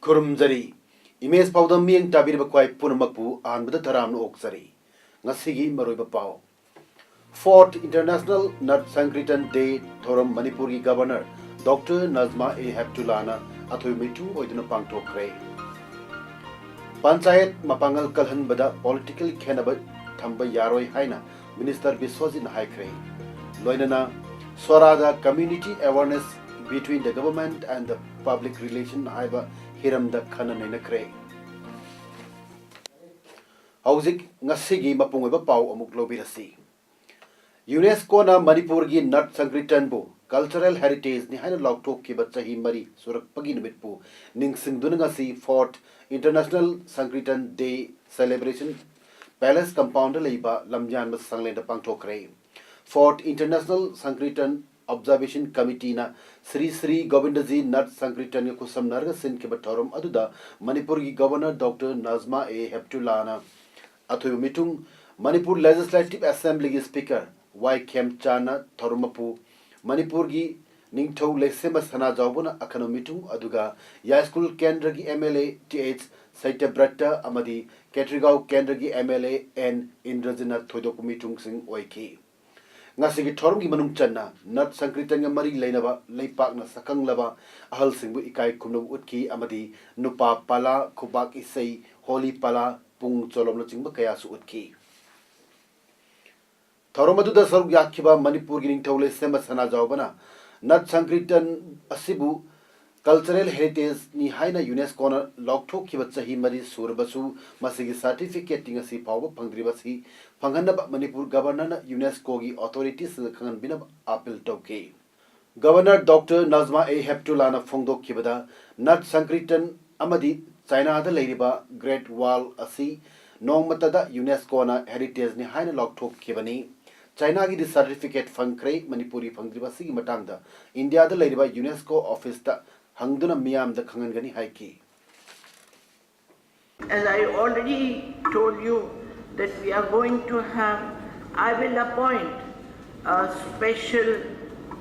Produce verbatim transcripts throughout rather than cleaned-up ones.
ꯈꯨꯔꯨꯝꯖꯔꯤ꯫ Image ꯄꯥꯎꯗꯝ ꯃꯤꯠꯌꯦꯡ ꯇꯥꯕꯤꯔꯤꯕ ꯈ꯭ꯋꯥꯏ ꯄꯨꯝꯅꯃꯛꯄꯨ ꯑꯍꯥꯟꯕꯗ ꯇꯔꯥꯝꯅ ꯑꯣꯛꯆꯔꯤ꯫ ꯉꯁꯤꯒꯤ ꯃꯔꯨꯑꯣꯏꯕ ꯄꯥꯎ꯫ Fourth International Nat Sankirtan Day ꯊꯧꯔꯝ ꯃꯅꯤꯄꯨꯔꯒꯤ ꯒꯕꯔꯅꯔ ꯗꯣꯛꯇꯔ ꯅꯖꯃꯥ ꯑꯦ ꯍꯦꯞꯇꯨꯂꯥꯅ ꯑꯊꯣꯏꯕ ꯃꯤꯊꯨꯡ ꯑꯣꯏꯗꯨꯅ ꯄꯥꯡꯊꯣꯛꯈ꯭ꯔꯦ꯫ ꯄꯟꯆꯥꯌꯠ ꯃꯄꯥꯡꯒꯜ ꯀꯜꯍꯟꯕꯗ ꯄꯣꯂꯤꯇꯤꯀꯦꯜ ꯈꯦꯟꯅꯕ ꯊꯝꯕ ꯌꯥꯔꯣꯏ ꯍꯥꯏꯅ ꯃꯤꯅꯤꯁꯇꯔ ꯕꯤꯁ꯭ꯋꯖꯤꯠꯅ ꯍꯥꯏꯈ꯭ꯔꯦ꯫ ꯂꯣꯏꯅꯅ Swaraj Community Awareness Between the Government and the Public Relation ꯍꯥꯏꯕ ꯍꯤꯔꯝꯗ ꯈꯟꯅ ꯅꯩꯅꯈ꯭ꯔꯦ꯫ ꯍꯧꯖꯤꯛ ꯉꯁꯤꯒꯤ ꯃꯄꯨꯡ ꯑꯣꯏꯕ ꯄꯥꯎ ꯑꯃꯨꯛ ꯂꯧꯕꯤꯔꯁꯤ꯫ ꯌꯨꯅꯦꯁꯀꯣꯅ ꯃꯅꯤꯄꯨꯔꯒꯤ ꯅꯠ ꯁꯪꯀ꯭ꯔꯤꯇꯟꯕꯨ ꯀꯜꯆꯔꯦꯜ ꯍꯦꯔꯤꯇꯦꯖꯅꯤ ꯍꯥꯏꯅ ꯂꯥꯎꯊꯣꯛꯈꯤꯕ ꯆꯍꯤ ꯃꯔꯤ ꯁꯨꯔꯛꯄꯒꯤ ꯅꯨꯃꯤꯠꯄꯨ ꯅꯤꯡꯁꯤꯡꯗꯨꯅ ꯉꯁꯤ Fourth International Sankirtan Day celebration palace compound ꯂꯩꯕ ꯂꯝꯌꯥꯟꯕ ꯁꯪꯂꯦꯟꯗ ꯄꯥꯡꯊꯣꯛꯈ꯭ꯔꯦ꯫ Fourth International Sankirtan Observation Committeeꯅ Shri Shri Govindaji ꯅꯠ ꯁꯪꯀ꯭ꯔꯤꯇꯟꯒ ꯈꯨꯠꯁꯝꯅꯔꯒ ꯁꯤꯟꯈꯤꯕ ꯊꯧꯔꯝ ꯑꯗꯨꯗ ꯃꯅꯤꯄꯨꯔꯒꯤ ꯒꯕꯔꯅꯔ ꯗꯣꯛꯇꯔ ꯅꯖꯃꯥ ꯑꯦ ꯍꯦꯞꯇꯨꯂꯥꯅ ꯑꯊꯣꯏꯕ ꯃꯤꯊꯨꯡ, ꯃꯅꯤꯄꯨꯔ ꯂꯦꯖꯤꯁꯂꯦꯇꯤꯚ ꯑꯦꯁꯦꯝꯕ꯭ꯂꯤꯒꯤ ꯁ꯭ꯄꯤꯀꯔ ꯋꯥꯏ ꯈꯦꯝꯆꯥꯟꯅ ꯊꯧꯔꯝ ꯃꯄꯨ, ꯃꯅꯤꯄꯨꯔꯒꯤ ꯅꯤꯡꯊꯧ ꯂꯩꯁꯦꯝꯕ ꯁꯅꯥꯖꯥꯎꯕꯅ ꯑꯈꯟꯅꯕ ꯃꯤꯊꯨꯡ, ꯑꯗꯨꯒ ꯌꯥꯏꯁ꯭ꯀꯨꯜ ꯀꯦꯟꯗ꯭ꯔꯒꯤ M L A T H Satyabrata ꯑꯃꯗꯤ ꯀꯦꯇ꯭ꯔꯤꯒꯥꯎ ꯀꯦꯟꯗ꯭ꯔꯒꯤ ꯑꯦꯝ ꯑꯦꯜ ꯑꯦ ꯑꯦꯟ ꯏꯟꯗ꯭ꯔꯖꯤꯠꯅ ꯊꯣꯏꯗꯣꯛꯄ ꯃꯤꯊꯨꯡꯁꯤꯡ ꯑꯣꯏꯈꯤ꯫ ꯉꯁꯤꯒꯤ ꯊꯧꯔꯝꯒꯤ ꯃꯅꯨꯡ ꯆꯟꯅ ꯅꯠ ꯁꯪꯀ꯭ꯔꯤꯇꯟꯒ ꯃꯔꯤ ꯂꯩꯅꯕ ꯂꯩꯄꯥꯛꯅ ꯁꯛꯈꯪꯂꯕ ꯑꯍꯜꯁꯤꯡꯕꯨ ꯏꯀꯥꯏ ꯈꯨꯝꯅꯕ ꯎꯠꯈꯤ ꯑꯃꯗꯤ ꯅꯨꯄꯥ ꯄꯥꯂꯥ, ꯈꯨꯕꯥꯛ ꯏꯁꯩ, ꯍꯣꯂꯤ ꯄꯥꯂꯥ, ꯄꯨꯡ ꯆꯣꯂꯣꯝꯅꯆꯤꯡꯕ ꯀꯌꯥꯁꯨ ꯎꯠꯈꯤ꯫ ꯊꯧꯔꯝ ꯑꯗꯨꯗ ꯁꯔꯨꯛ ꯌꯥꯈꯤꯕ ꯃꯅꯤꯄꯨꯔꯒꯤ ꯅꯤꯡꯊꯧ ꯂꯩꯁꯦꯝꯕ ꯁꯅꯥꯖꯥꯎꯕꯅ ꯅꯠ ꯁꯪꯀ꯭ꯔꯤꯇꯟ ꯑꯁꯤꯕꯨ ꯀꯜꯆꯔꯦꯜ ꯍꯦꯔꯤꯇꯦꯖꯅꯤ ꯍꯥꯏꯅ ꯌꯨꯅꯦꯁꯀꯣꯅ ꯂꯥꯎꯊꯣꯛꯈꯤꯕ ꯆꯍꯤ ꯃꯔꯤ ꯁꯨꯔꯕꯁꯨ ꯃꯁꯤꯒꯤ ꯁꯥꯔꯇꯤꯐꯤꯀꯦꯠꯇꯤ ꯉꯁꯤ ꯐꯥꯎꯕ ꯐꯪꯗ꯭ꯔꯤꯕꯁꯤ ꯐꯪꯍꯟꯅꯕ ꯃꯅꯤꯄꯨꯔ ꯒꯕꯔꯅꯔꯅ ꯌꯨꯅꯦꯁꯀꯣꯒꯤ ꯑꯣꯊꯣꯔꯤꯇꯤꯁꯤꯡꯗ ꯈꯪꯍꯟꯕꯤꯅꯕ ꯑꯥꯄꯤꯜ ꯇꯧꯈꯤ꯫ ꯒꯕꯔꯅꯔ ꯗꯣꯛꯇꯔ ꯅꯖꯃꯥ ꯑꯦ ꯍꯦꯞꯇꯨꯂꯥꯅ ꯐꯣꯡꯗꯣꯛꯈꯤꯕꯗ, ꯅꯠ ꯁꯪꯀ꯭ꯔꯤꯇꯟ ꯑꯃꯗꯤ ꯆꯥꯏꯅꯥꯗ ꯂꯩꯔꯤꯕ ꯒ꯭ꯔꯦꯠ ꯋꯥꯜ ꯑꯁꯤ ꯅꯣꯡꯃꯇꯗ ꯌꯨꯅꯦꯁꯀꯣꯅ ꯍꯦꯔꯤꯇꯦꯖꯅꯤ ꯍꯥꯏꯅ ꯂꯥꯎꯊꯣꯛꯈꯤꯕꯅꯤ꯫ ꯆꯥꯏꯅꯥꯒꯤꯗꯤ ꯁꯥꯔꯇꯤꯐꯤꯀꯦꯠ ꯐꯪꯈ꯭ꯔꯦ꯫ ꯃꯅꯤꯄꯨꯔꯒꯤ ꯐꯪꯗ꯭ꯔꯤꯕ ꯑꯁꯤꯒꯤ ꯃꯇꯥꯡꯗ ꯏꯟꯗꯤꯌꯥꯗ ꯂꯩꯔꯤꯕ ꯌꯨꯅꯦꯁꯀꯣ ꯑꯣꯐꯤꯁꯇ ꯍꯪꯗꯨꯅ ꯃꯤꯌꯥꯝꯗ ꯈꯪꯍꯟꯒꯅꯤ ꯍꯥꯏꯈꯤ꯫ As I already told you that we are going to have, I will appoint a special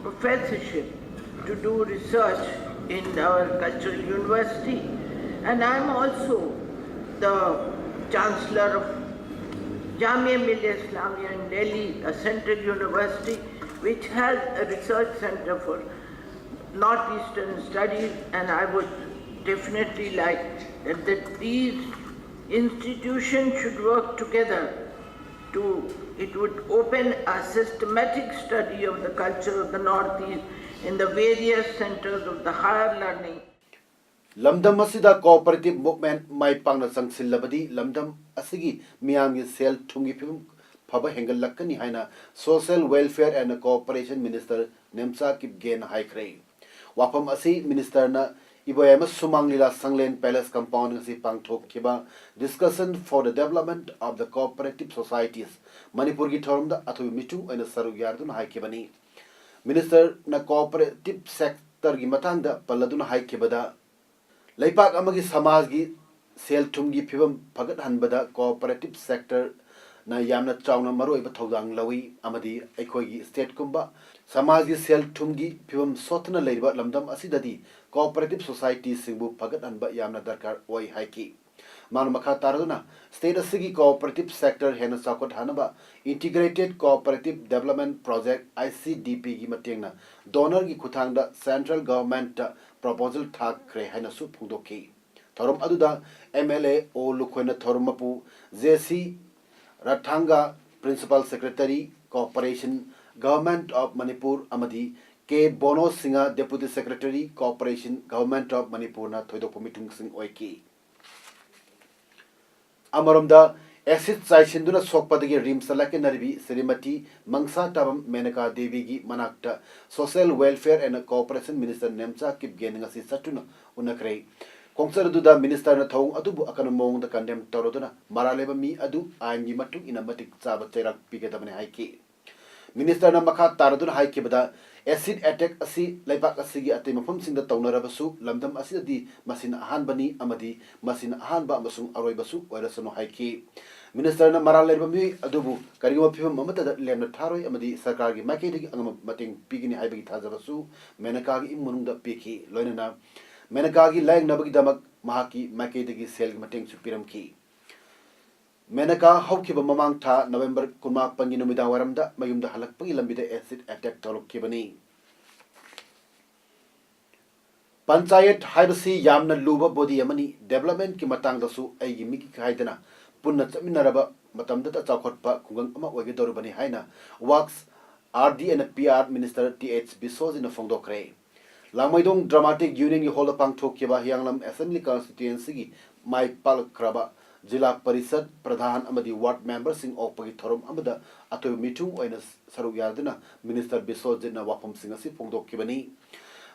professorship to do research in our cultural university. And I am also the Chancellor of Jamia Millia Islamia in Delhi, a central university which has a research center for Northeastern studies, and I would definitely like that, that these institutions should work together to, it would open a systematic study of the culture of the Northeast in the various centers of the higher learning. ꯂꯝꯗꯝ ꯑꯁꯤꯗ cooperative movement ꯃꯥꯏ ꯄꯥꯛꯅ ꯆꯪꯁꯤꯜꯂꯕꯗꯤ ꯂꯝꯗꯝ ꯑꯁꯤꯒꯤ ꯃꯤꯌꯥꯝꯒꯤ ꯁꯦꯜ ꯊꯨꯝꯒꯤ ꯐꯤꯕꯝ ꯐꯕ ꯍꯦꯟꯒꯠꯂꯛꯀꯅꯤ ꯍꯥꯏꯅ Social Welfare and Cooperation Minister Nemcha ꯀꯤꯞꯒꯦꯅ ꯍꯥꯏꯈ꯭ꯔꯦ꯫ ꯋꯥꯐꯝ ꯑꯁꯤ ꯃꯤꯅꯤꯁꯇꯔꯅ ꯏꯕꯣꯌꯥꯏꯃ ꯁꯨꯃꯥꯡ ꯂꯤꯂꯥ ꯁꯪꯂꯦꯟ ꯄꯦꯂꯦꯁ ꯀꯝꯄꯥꯎꯟ ꯉꯁꯤ ꯄꯥꯡꯊꯣꯛꯈꯤꯕ Discussion for the Development of the Cooperative Societies ꯃꯅꯤꯄꯨꯔꯒꯤ ꯊꯧꯔꯝꯗ ꯑꯊꯣꯏꯕ ꯃꯤꯆꯨ ꯑꯣꯏꯅ ꯁꯔꯨꯛ ꯌꯥꯔꯗꯨꯅ ꯍꯥꯏꯈꯤꯕꯅꯤ꯫ ꯃꯤꯅꯤꯁꯇꯔꯅ ꯀꯣꯑꯣꯄꯔꯦꯇꯤꯚ ꯁꯦꯛꯇꯔꯒꯤ ꯃꯇꯥꯡꯗ ꯄꯜꯂꯗꯨꯅ ꯍꯥꯏꯈꯤꯕꯗ, ꯂꯩꯄꯥꯛ ꯑꯃꯒꯤ ꯁꯃꯥꯖꯒꯤ ꯁꯦꯜ ꯊꯨꯝꯒꯤ ꯐꯤꯕꯝ ꯐꯒꯠꯍꯟꯕꯗ ꯀꯣꯑꯣꯄꯔꯦꯇꯤꯚ ꯁꯦꯛꯇꯔꯅ ꯌꯥꯝꯅ ꯆꯥꯎꯅ ꯃꯔꯨꯑꯣꯏꯕ ꯊꯧꯗꯥꯡ ꯂꯧꯏ ꯑꯃꯗꯤ ꯑꯩꯈꯣꯏꯒꯤ ꯁ꯭ꯇꯦꯠꯀꯨꯝꯕ ꯁꯃꯥꯖꯒꯤ ꯁꯦꯜ ꯊꯨꯝꯒꯤ ꯐꯤꯕꯝ ꯁꯣꯠꯊꯅ ꯂꯩꯔꯤꯕ ꯂꯝꯗꯝ ꯑꯁꯤꯗꯗꯤ ꯀꯣꯑꯣꯄꯔꯦꯇꯤꯚ ꯁꯣꯁꯥꯏꯇꯤꯁꯤꯡꯕꯨ ꯐꯒꯠꯍꯟꯕ ꯌꯥꯝꯅ ꯗꯔꯀꯥꯔ ꯑꯣꯏ ꯍꯥꯏꯈꯤ꯫ ꯃꯥꯅ ꯃꯈꯥ ꯇꯥꯔꯗꯨꯅ ꯁ꯭ꯇꯦꯠ ꯑꯁꯤꯒꯤ ꯀꯣꯑꯣꯄꯔꯦꯇꯤꯚ ꯁꯦꯛꯇꯔ ꯍꯦꯟꯅ ꯆꯥꯎꯈꯠꯍꯟꯅꯕ Integrated Cooperative Development Project, I C D P ꯒꯤ ꯃꯇꯦꯡꯅ ꯗꯣꯅꯔꯒꯤ ꯈꯨꯠꯊꯥꯡꯗ ꯁꯦꯟꯇ꯭ꯔꯦꯜ ꯒꯚꯔꯟꯃꯦꯟꯠꯇ ꯄ꯭ꯔꯣꯄꯣꯖꯦꯜ ꯊꯥꯈ꯭ꯔꯦ ꯍꯥꯏꯅꯁꯨ ꯐꯣꯡꯗꯣꯛꯈꯤ꯫ ꯊꯧꯔꯝ ꯑꯗꯨꯗ M L A ꯑꯣ ꯂꯨꯈꯣꯏꯅ ꯊꯧꯔꯝ ꯃꯄꯨ J C ꯔꯥꯊꯥꯡꯒ, Principal Secretary, Cooperation, Government of Manipur ꯑꯃꯗꯤ ꯀꯦ bono Singh, Deputy Secretary, Cooperation, Government of Manipurꯅ ꯊꯣꯏꯗꯣꯛꯄ ꯃꯤꯊꯨꯡꯁꯤꯡ ꯑꯣꯏꯈꯤ꯫ ꯑꯃꯔꯣꯝꯗ, ꯑꯦꯁꯤꯗ ꯆꯥꯏꯁꯤꯟꯗꯨꯅ ꯁꯣꯛꯄꯗꯒꯤ ꯔꯤꯝꯁꯇ ꯂꯥꯏꯀꯠꯅꯔꯤꯕꯤ ꯁ꯭ꯔꯤꯃꯇꯤ ꯃꯪꯁꯥ ꯇꯥꯕꯝ ꯃꯦꯅꯀꯥ ꯗꯦꯕꯤꯒꯤ ꯃꯅꯥꯛꯇ Social Welfare and Cooperation Minister Nemcha Kipgen ꯉꯁꯤ ꯆꯠꯇꯨꯅ ꯎꯅꯈ꯭ꯔꯦ꯫ ꯈꯣꯡꯆꯠ ꯑꯗꯨꯗ ꯃꯤꯅꯤꯁꯇꯔꯅ ꯊꯧꯑꯣꯡ ꯑꯗꯨꯕꯨ ꯑꯀꯟꯕ ꯃꯑꯣꯡꯗ ꯀꯟꯗꯦꯝ ꯇꯧꯔꯗꯨꯅ ꯃꯔꯥꯜ ꯂꯩꯕ ꯃꯤ ꯑꯗꯨ ꯑꯥꯏꯟꯒꯤ ꯃꯇꯨꯡ ꯏꯟꯅ ꯃꯇꯤꯛ ꯆꯥꯕ ꯆꯩꯔꯥꯛ ꯄꯤꯒꯗꯕꯅꯤ ꯍꯥꯏꯈꯤ꯫ ꯃꯤꯅꯤꯁꯇꯔꯅ ꯃꯈꯥ ꯇꯥꯔꯗꯨꯅ ꯍꯥꯏꯈꯤꯕꯗ, ꯑꯦꯁꯤꯗ ꯑꯦꯇꯦꯛ ꯑꯁꯤ ꯂꯩꯕꯥꯛ ꯑꯁꯤꯒꯤ ꯑꯇꯩ ꯃꯐꯝꯁꯤꯡꯗ ꯇꯧꯅꯔꯕꯁꯨ ꯂꯝꯗꯝ ꯑꯁꯤꯗꯗꯤ ꯃꯁꯤꯅ ꯑꯍꯥꯟꯕꯅꯤ ꯑꯃꯗꯤ ꯃꯁꯤꯅ ꯑꯍꯥꯟꯕ ꯑꯃꯁꯨꯡ ꯑꯔꯣꯏꯕꯁꯨ ꯑꯣꯏꯔꯁꯅꯨ ꯍꯥꯏꯈꯤ꯫ ꯃꯤꯅꯤꯁꯇꯔꯅ ꯃꯔꯥꯜ ꯂꯩꯔꯕ ꯃꯤꯑꯣꯏ ꯑꯗꯨꯕꯨ ꯀꯔꯤꯒꯨꯝꯕ ꯐꯤꯕꯝ ꯑꯃꯠꯇꯗ ꯂꯦꯝꯅ ꯊꯥꯔꯣꯏ ꯑꯃꯗꯤ ꯁꯔꯀꯥꯔꯒꯤ ꯃꯥꯏꯀꯩꯗꯒꯤ ꯑꯉꯝꯕ ꯃꯇꯦꯡ ꯄꯤꯒꯅꯤ ꯍꯥꯏꯕꯒꯤ ꯊꯥꯖꯕꯁꯨ ꯃꯦꯅꯀꯥꯒꯤ ꯏꯃꯨꯡ ꯃꯅꯨꯡꯗ ꯄꯤꯈꯤ꯫ ꯂꯣꯏꯅꯅ ꯃꯦꯅꯀꯥꯒꯤ ꯂꯥꯌꯦꯡꯅꯕꯒꯤꯗꯃꯛ ꯃꯍꯥꯛꯀꯤ ꯃꯥꯏꯀꯩꯗꯒꯤ ꯁꯦꯜꯒꯤ ꯃꯇꯦꯡꯁꯨ ꯄꯤꯔꯝꯈꯤ꯫ ꯃꯦꯅꯀꯥ ꯍꯧꯈꯤꯕ ꯃꯃꯥꯡ ꯊꯥ ꯅꯕꯦꯝꯕꯔ ꯀꯨꯟꯃꯥꯄꯟꯒꯤ ꯅꯨꯃꯤꯗꯥꯡ ꯋꯥꯏꯔꯝꯗ ꯃꯌꯨꯝꯗ ꯍꯜꯂꯛꯄꯒꯤ ꯂꯝꯕꯤꯗ ꯑꯦꯁꯤꯗ ꯑꯦꯇꯦꯛ ꯇꯧꯔꯛꯈꯤꯕꯅꯤ꯫ ꯄꯟꯆꯥꯌꯠ ꯍꯥꯏꯕꯁꯤ ꯌꯥꯝꯅ ꯂꯨꯕ ꯕꯣꯗꯤ ꯑꯃꯅꯤ꯫ ꯗꯦꯕꯂꯞꯃꯦꯟꯠꯀꯤ ꯃꯇꯥꯡꯗꯁꯨ ꯑꯩꯒꯤ ꯃꯤꯠꯀꯤ ꯈꯥꯏꯗꯅ ꯄꯨꯟꯅ ꯆꯠꯃꯤꯟꯅꯔꯕ ꯃꯇꯝꯗꯇ ꯆꯥꯎꯈꯠꯄ ꯈꯨꯡꯒꯪ ꯑꯃ ꯑꯣꯏꯒꯗꯧꯔꯤꯕꯅꯤ ꯍꯥꯏꯅ works, R D N P R minister T H ꯕꯤꯁꯣꯖꯤꯠꯅ ꯐꯣꯡꯗꯣꯛꯈ꯭ꯔꯦ꯫ ꯂꯥꯡꯃꯩꯗꯣꯡ ꯗ꯭ꯔꯃꯥꯇꯤꯛ ꯌꯨꯅꯤꯌꯟꯒꯤ ꯍꯣꯜꯗ ꯄꯥꯡꯊꯣꯛꯈꯤꯕ ꯍꯤꯌꯥꯡꯂꯝ ꯑꯦꯁꯦꯝꯕ꯭ꯂꯤ ꯀꯟꯁꯇꯤꯇ꯭ꯋꯦꯟꯁꯤꯒꯤ ꯃꯥꯏ ꯄꯥꯛꯂꯛꯈ꯭ꯔꯕ ꯖꯤꯂꯥ ꯄꯔꯤꯁꯠ ꯄ꯭ꯔꯙꯥꯟ ꯑꯃꯗꯤ ꯋꯥꯔꯗ ꯃꯦꯝꯕꯔꯁꯤꯡ ꯑꯣꯛꯄꯒꯤ ꯊꯧꯔꯝ ꯑꯃꯗ ꯑꯇꯣꯏꯕ ꯃꯤꯊꯨꯡ ꯑꯣꯏꯅ ꯁꯔꯨꯛ ꯌꯥꯗꯨꯅ ꯃꯤꯅꯤꯁꯇꯔ ꯕꯤꯁꯣꯖꯤꯠꯅ ꯋꯥꯐꯝꯁꯤꯡ ꯑꯁꯤ ꯐꯣꯡꯗꯣꯛꯈꯤꯕꯅꯤ꯫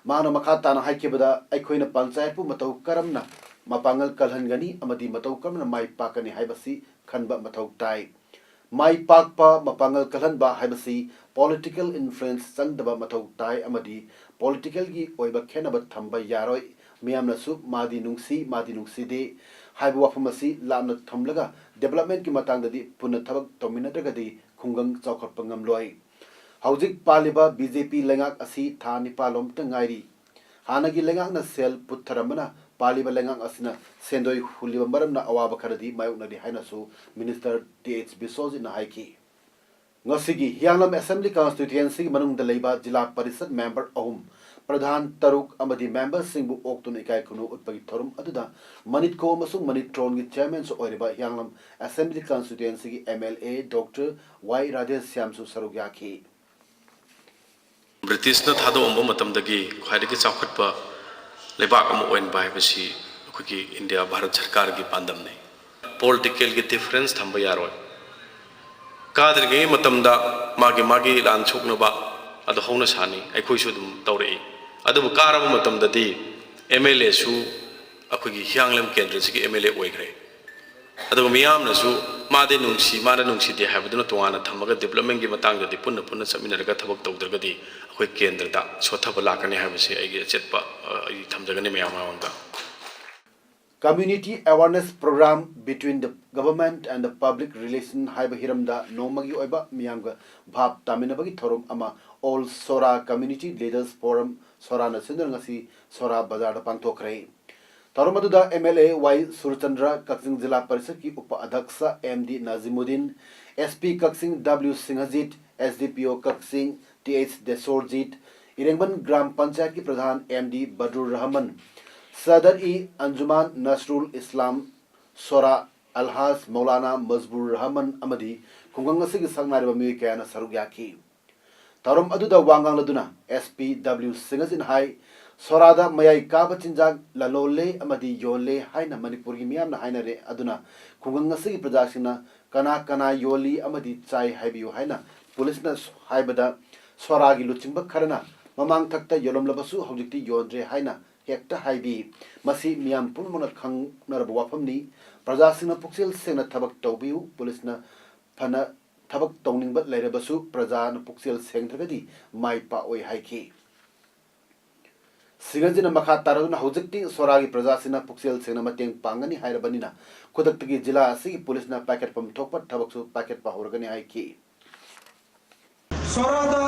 ꯃꯍꯥꯛꯅ ꯃꯈꯥ ꯇꯥꯅ ꯍꯥꯏꯈꯤꯕꯗ, ꯑꯩꯈꯣꯏꯅ ꯄꯟꯆꯥꯌꯠꯄꯨ ꯃꯇꯧ ꯀꯔꯝꯅ ꯃꯄꯥꯡꯒꯜ ꯀꯜꯍꯟꯒꯅꯤ ꯑꯃꯗꯤ ꯃꯇꯧ ꯀꯔꯝꯅ ꯃꯥꯏ ꯄꯥꯛꯀꯅꯤ ꯍꯥꯏꯕꯁꯤ ꯈꯟꯕ ꯃꯊꯧ ꯇꯥꯏ꯫ ꯃꯥꯏ ꯄꯥꯛꯄ ꯃꯄꯥꯡꯒꯜ ꯀꯜꯍꯟꯕ ꯍꯥꯏꯕꯁꯤ ꯄꯣꯂꯤꯇꯤꯀꯦꯜ ꯏꯟꯐ꯭ꯂꯨꯌꯦꯟꯁ ꯆꯪꯗꯕ ꯃꯊꯧ ꯇꯥꯏ ꯑꯃꯗꯤ ꯄꯣꯂꯤꯇꯤꯀꯦꯜꯒꯤ ꯑꯣꯏꯕ ꯈꯦꯠꯅꯕ ꯊꯝꯕ ꯌꯥꯔꯣꯏ꯫ ꯃꯤꯌꯥꯝꯅꯁꯨ ꯃꯥꯗꯤ ꯅꯨꯡꯁꯤ, ꯃꯥꯗꯤ ꯅꯨꯡꯁꯤꯗꯦ ꯍꯥꯏꯕ ꯋꯥꯐꯝ ꯑꯁꯤ ꯂꯥꯞꯅ ꯊꯝꯂꯒ ꯗꯦꯕꯂꯞꯃꯦꯟꯠꯀꯤ ꯃꯇꯥꯡꯗꯗꯤ ꯄꯨꯟꯅ ꯊꯕꯛ ꯇꯧꯃꯤꯟꯅꯗ꯭ꯔꯒꯗꯤ ꯈꯨꯡꯒꯪ ꯆꯥꯎꯈꯠꯄ ꯉꯝꯂꯣꯏ꯫ ꯍꯧꯖꯤꯛ ꯄꯥꯜꯂꯤꯕ ꯕꯤ ꯖꯦ ꯄꯤ ꯂꯩꯉꯥꯛ ꯑꯁꯤ ꯊꯥ ꯅꯤꯄꯥꯜ ꯂꯣꯝꯇ ꯉꯥꯏꯔꯤ꯫ ꯍꯥꯟꯅꯒꯤ ꯂꯩꯉꯥꯛꯅ ꯁꯦꯜ ꯄꯨꯊꯔꯝꯕꯅ ꯄꯥꯜꯂꯤꯕ ꯂꯩꯉꯥꯛ ꯑꯁꯤꯅ ꯁꯦꯟꯗꯣꯏ ꯍꯨꯜꯂꯤꯕ ꯃꯔꯝꯅ ꯑꯋꯥꯕ ꯈꯔꯗꯤ ꯃꯥꯌꯣꯛꯅꯔꯤ ꯍꯥꯏꯅꯁꯨ ꯃꯤꯅꯤꯁꯇꯔ ꯇꯤ ꯑꯩꯆ ꯕꯤꯁꯣꯖꯤꯠꯅ ꯍꯥꯏꯈꯤ꯫ ꯉꯁꯤꯒꯤ ꯍꯤꯌꯥꯡꯂꯝ ꯑꯦꯁꯦꯝꯕ꯭ꯂꯤ ꯀꯟꯁꯇꯤꯇ꯭ꯋꯦꯟꯁꯤꯒꯤ ꯃꯅꯨꯡꯗ ꯂꯩꯕ ꯖꯤꯂꯥ ꯄꯔꯤꯁꯠ ꯃꯦꯝꯕꯔ ꯑꯍꯨꯝ, ꯄ꯭ꯔꯙꯥꯟ ꯇꯔꯨꯛ ꯑꯃꯗꯤ ꯃꯦꯝꯕꯔꯁꯤꯡꯕꯨ ꯑꯣꯛꯇꯨꯅ ꯏꯀꯥꯏ ꯈꯨꯝꯅꯧ ꯎꯠꯄꯒꯤ ꯊꯧꯔꯝ ꯑꯗꯨꯗ ꯃꯅꯤꯠꯀꯣ ꯑꯃꯁꯨꯡ ꯃꯅꯤꯇ꯭ꯔꯣꯟꯒꯤ ꯆꯤꯌꯔꯃꯦꯟꯁꯨ ꯑꯣꯏꯔꯤꯕ ꯍꯤꯌꯥꯡꯂꯝ ꯑꯦꯁꯦꯝꯕ꯭ꯂꯤ ꯀꯟꯁꯇꯤꯇ꯭ꯋꯦꯟꯁꯤꯒꯤ M L A doctor Y ꯔꯥꯙꯦꯁ꯭ꯌꯥꯝꯁꯨ ꯁꯔꯨꯛ ꯌꯥꯈꯤ꯫ ꯕ꯭ꯔꯤꯇꯤꯁꯅ ꯊꯥꯗꯣꯛꯑꯝꯕ ꯃꯇꯝꯗꯒꯤ ꯈ꯭ꯋꯥꯏꯗꯒꯤ ꯆꯥꯎꯈꯠꯄ ꯂꯩꯕꯥꯛ ꯑꯃ ꯑꯣꯏꯍꯟꯕ ꯍꯥꯏꯕꯁꯤ ꯑꯩꯈꯣꯏꯒꯤ ꯏꯟꯗꯤꯌꯥ ꯚꯥꯔꯠ ꯁꯔꯀꯥꯔꯒꯤ ꯄꯥꯟꯗꯝꯅꯤ꯫ ꯄꯣꯂꯤꯇꯤꯀꯦꯜꯒꯤ ꯗꯤꯐꯔꯦꯟꯁ ꯊꯝꯕ ꯌꯥꯔꯣꯏ꯫ ꯀꯥꯗ꯭ꯔꯤꯉꯩ ꯃꯇꯝꯗ ꯃꯥꯒꯤ ꯃꯥꯒꯤ ꯂꯥꯟ ꯁꯣꯛꯅꯕ ꯑꯗꯨ ꯍꯧꯅ ꯁꯥꯅꯤ, ꯑꯩꯈꯣꯏꯁꯨ ꯑꯗꯨꯝ ꯇꯧꯔꯛꯏ꯫ ꯑꯗꯨꯕꯨ ꯀꯥꯔꯕ ꯃꯇꯝꯗꯗꯤ ꯑꯦꯝ ꯑꯦꯜ ꯑꯦꯁꯨ ꯑꯩꯈꯣꯏꯒꯤ ꯍꯤꯌꯥꯡꯂꯝ ꯀꯦꯟꯗ꯭ꯔꯁꯤꯒꯤ ꯑꯦꯝ ꯑꯦꯜ ꯑꯦ ꯑꯣꯏꯈ꯭ꯔꯦ꯫ ꯑꯗꯨꯒ ꯃꯤꯌꯥꯝꯅꯁꯨ ꯃꯥꯗꯤ ꯅꯨꯡꯁꯤ, ꯃꯥꯅ ꯅꯨꯡꯁꯤꯗꯦ ꯍꯥꯏꯕꯗꯨꯅ ꯇꯣꯉꯥꯟꯅ ꯊꯝꯃꯒ, ꯗꯤꯕ꯭ꯂꯞꯃꯦꯟꯒꯤ ꯃꯇꯥꯡꯗꯗꯤ ꯄꯨꯟꯅ ꯄꯨꯟꯅ ꯆꯠꯃꯤꯟꯅꯔꯒ ꯊꯕꯛ ꯇꯧꯗ꯭ꯔꯒꯗꯤ ꯑꯩꯈꯣꯏ ꯀꯦꯟꯗ꯭ꯔꯗ ꯁꯣꯠꯊꯕ ꯂꯥꯛꯀꯅꯤ ꯍꯥꯏꯕꯁꯤ ꯑꯩꯒꯤ ꯑꯆꯦꯠꯄ, ꯑ, ꯑꯩ ꯊꯝꯖꯒꯅꯤ ꯃꯌꯥꯝ ꯃꯃꯥꯡꯗ꯫ Community Awareness Program Between the Government and the Public Relation ꯍꯥꯏꯕ ꯍꯤꯔꯝꯗ ꯅꯣꯡꯃꯒꯤ ꯑꯣꯏꯕ ꯃꯤꯌꯥꯝꯒ ꯚꯥꯞ ꯇꯥꯃꯤꯟꯅꯕꯒꯤ ꯊꯧꯔꯝ ꯑꯃ All Sohra Community Leaders Forum ꯁꯣꯔꯥꯅ ꯁꯤꯟꯗꯨꯅ ꯉꯁꯤ ꯁꯣꯔꯥ ꯕꯖꯥꯔꯗ ꯄꯥꯡꯊꯣꯛꯈ꯭ꯔꯦ꯫ ꯊꯧꯔꯝ ꯑꯗꯨꯗ M L A Y Surchandra, Kakching Zila ꯄꯔꯤꯁꯠꯀꯤ ꯎꯄ ꯑꯙ꯭ꯌꯛꯁ M D Nazimuddin, S P Kakching W Singhajit, S D P O Kakching T H Dessorjit, Irengbam ꯒ꯭ꯔꯥꯝ ꯄꯟꯆꯥꯌꯠꯀꯤ ꯄ꯭ꯔꯙꯥꯟ ꯑꯦꯝ ꯗꯤ ꯕꯗ꯭ꯔꯨꯔ ꯔꯍꯃꯟ, ꯁꯗꯔ ꯏ ꯑꯟꯖꯨꯃꯥꯟ ꯅꯁꯔꯨꯜ ꯏꯁꯂꯥꯝ ꯁꯣꯔꯥ ꯑꯜꯍꯥꯖ ꯃꯧꯂꯥꯅꯥ ꯃꯖꯕꯨꯔ ꯔꯍꯃꯟ ꯑꯃꯗꯤ ꯈꯨꯡꯒꯪ ꯑꯁꯤꯒꯤ ꯁꯛꯅꯥꯏꯔꯕ ꯃꯤꯑꯣꯏ ꯀꯌꯥꯅ ꯁꯔꯨꯛ ꯌꯥꯈꯤ꯫ ꯊꯧꯔꯝ ꯑꯗꯨꯗ ꯋꯥ ꯉꯥꯡꯂꯗꯨꯅ ꯑꯦꯁ ꯄꯤ ꯗꯕ꯭ꯂꯤꯎ ꯁꯤꯡꯍꯖꯤꯠꯅ ꯍꯥꯏ, ꯁꯣꯔꯥꯗ ꯃꯌꯥꯏ ꯀꯥꯕ ꯆꯤꯟꯖꯥꯛ ꯂꯂꯣꯜꯂꯦ ꯑꯃꯗꯤ ꯌꯣꯜꯂꯦ ꯍꯥꯏꯅ ꯃꯅꯤꯄꯨꯔꯒꯤ ꯃꯤꯌꯥꯝꯅ ꯍꯥꯏꯅꯔꯦ꯫ ꯑꯗꯨꯅ ꯈꯨꯡꯒꯪ ꯑꯁꯤꯒꯤ ꯄ꯭ꯔꯖꯥꯁꯤꯡꯅ ꯀꯅꯥ ꯀꯅꯥ ꯌꯣꯜꯂꯤ ꯑꯃꯗꯤ ꯆꯥꯏ ꯍꯥꯏꯕꯤꯌꯨ ꯍꯥꯏꯅ ꯄꯨꯂꯤꯁꯅ ꯍꯥꯏꯕꯗ, ꯁꯣꯔꯥꯒꯤ ꯂꯨꯆꯤꯡꯕ ꯈꯔꯅ ꯃꯃꯥꯡꯊꯛꯇ ꯌꯣꯜꯂꯝꯂꯕꯁꯨ ꯍꯧꯖꯤꯛꯇꯤ ꯌꯣꯟꯗ꯭ꯔꯦ ꯍꯥꯏꯅ ꯍꯦꯛꯇ ꯍꯥꯏꯕꯤ꯫ ꯃꯁꯤ ꯃꯤꯌꯥꯝ ꯄꯨꯝꯅꯃꯛꯅ ꯈꯪꯅꯔꯕ ꯋꯥꯐꯝꯅꯤ꯫ ꯄ꯭ꯔꯖꯥꯁꯤꯡꯅ ꯄꯨꯛꯆꯦꯜ ꯁꯦꯡꯅ ꯊꯕꯛ ꯇꯧꯕꯤꯌꯨ꯫ ꯄꯨꯂꯤꯁꯅ ꯐꯅ ꯊꯕꯛ ꯇꯧꯅꯤꯡꯕ ꯂꯩꯔꯕꯁꯨ ꯄ꯭ꯔꯖꯥꯅ ꯄꯨꯛꯆꯦꯜ ꯁꯦꯡꯗ꯭ꯔꯒꯗꯤ ꯃꯥꯏ ꯄꯥꯛꯑꯣꯏ ꯍꯥꯏꯈꯤ꯫ ꯁꯤꯡꯍꯖꯤꯠꯅ ꯃꯈꯥ ꯇꯥꯔꯗꯨꯅ ꯍꯧꯖꯤꯛꯇꯤ ꯁꯣꯔꯥꯒꯤ ꯄ꯭ꯔꯖꯥꯁꯤꯡꯅ ꯄꯨꯛꯆꯦꯜ ꯁꯦꯡꯅ ꯃꯇꯦꯡ ꯄꯥꯡꯒꯅꯤ ꯍꯥꯏꯔꯕꯅꯤꯅ ꯈꯨꯗꯛꯇꯒꯤ ꯖꯤꯂꯥ ꯑꯁꯤꯒꯤ ꯄꯨꯂꯤꯁꯅ ꯄꯥꯏꯈꯠꯐꯝ ꯊꯣꯛꯄ ꯊꯕꯛꯁꯨ ꯄꯥꯏꯈꯠꯄ ꯍꯧꯔꯒꯅꯤ ꯍꯥꯏꯈꯤ꯫ ꯁꯣꯔꯥꯗ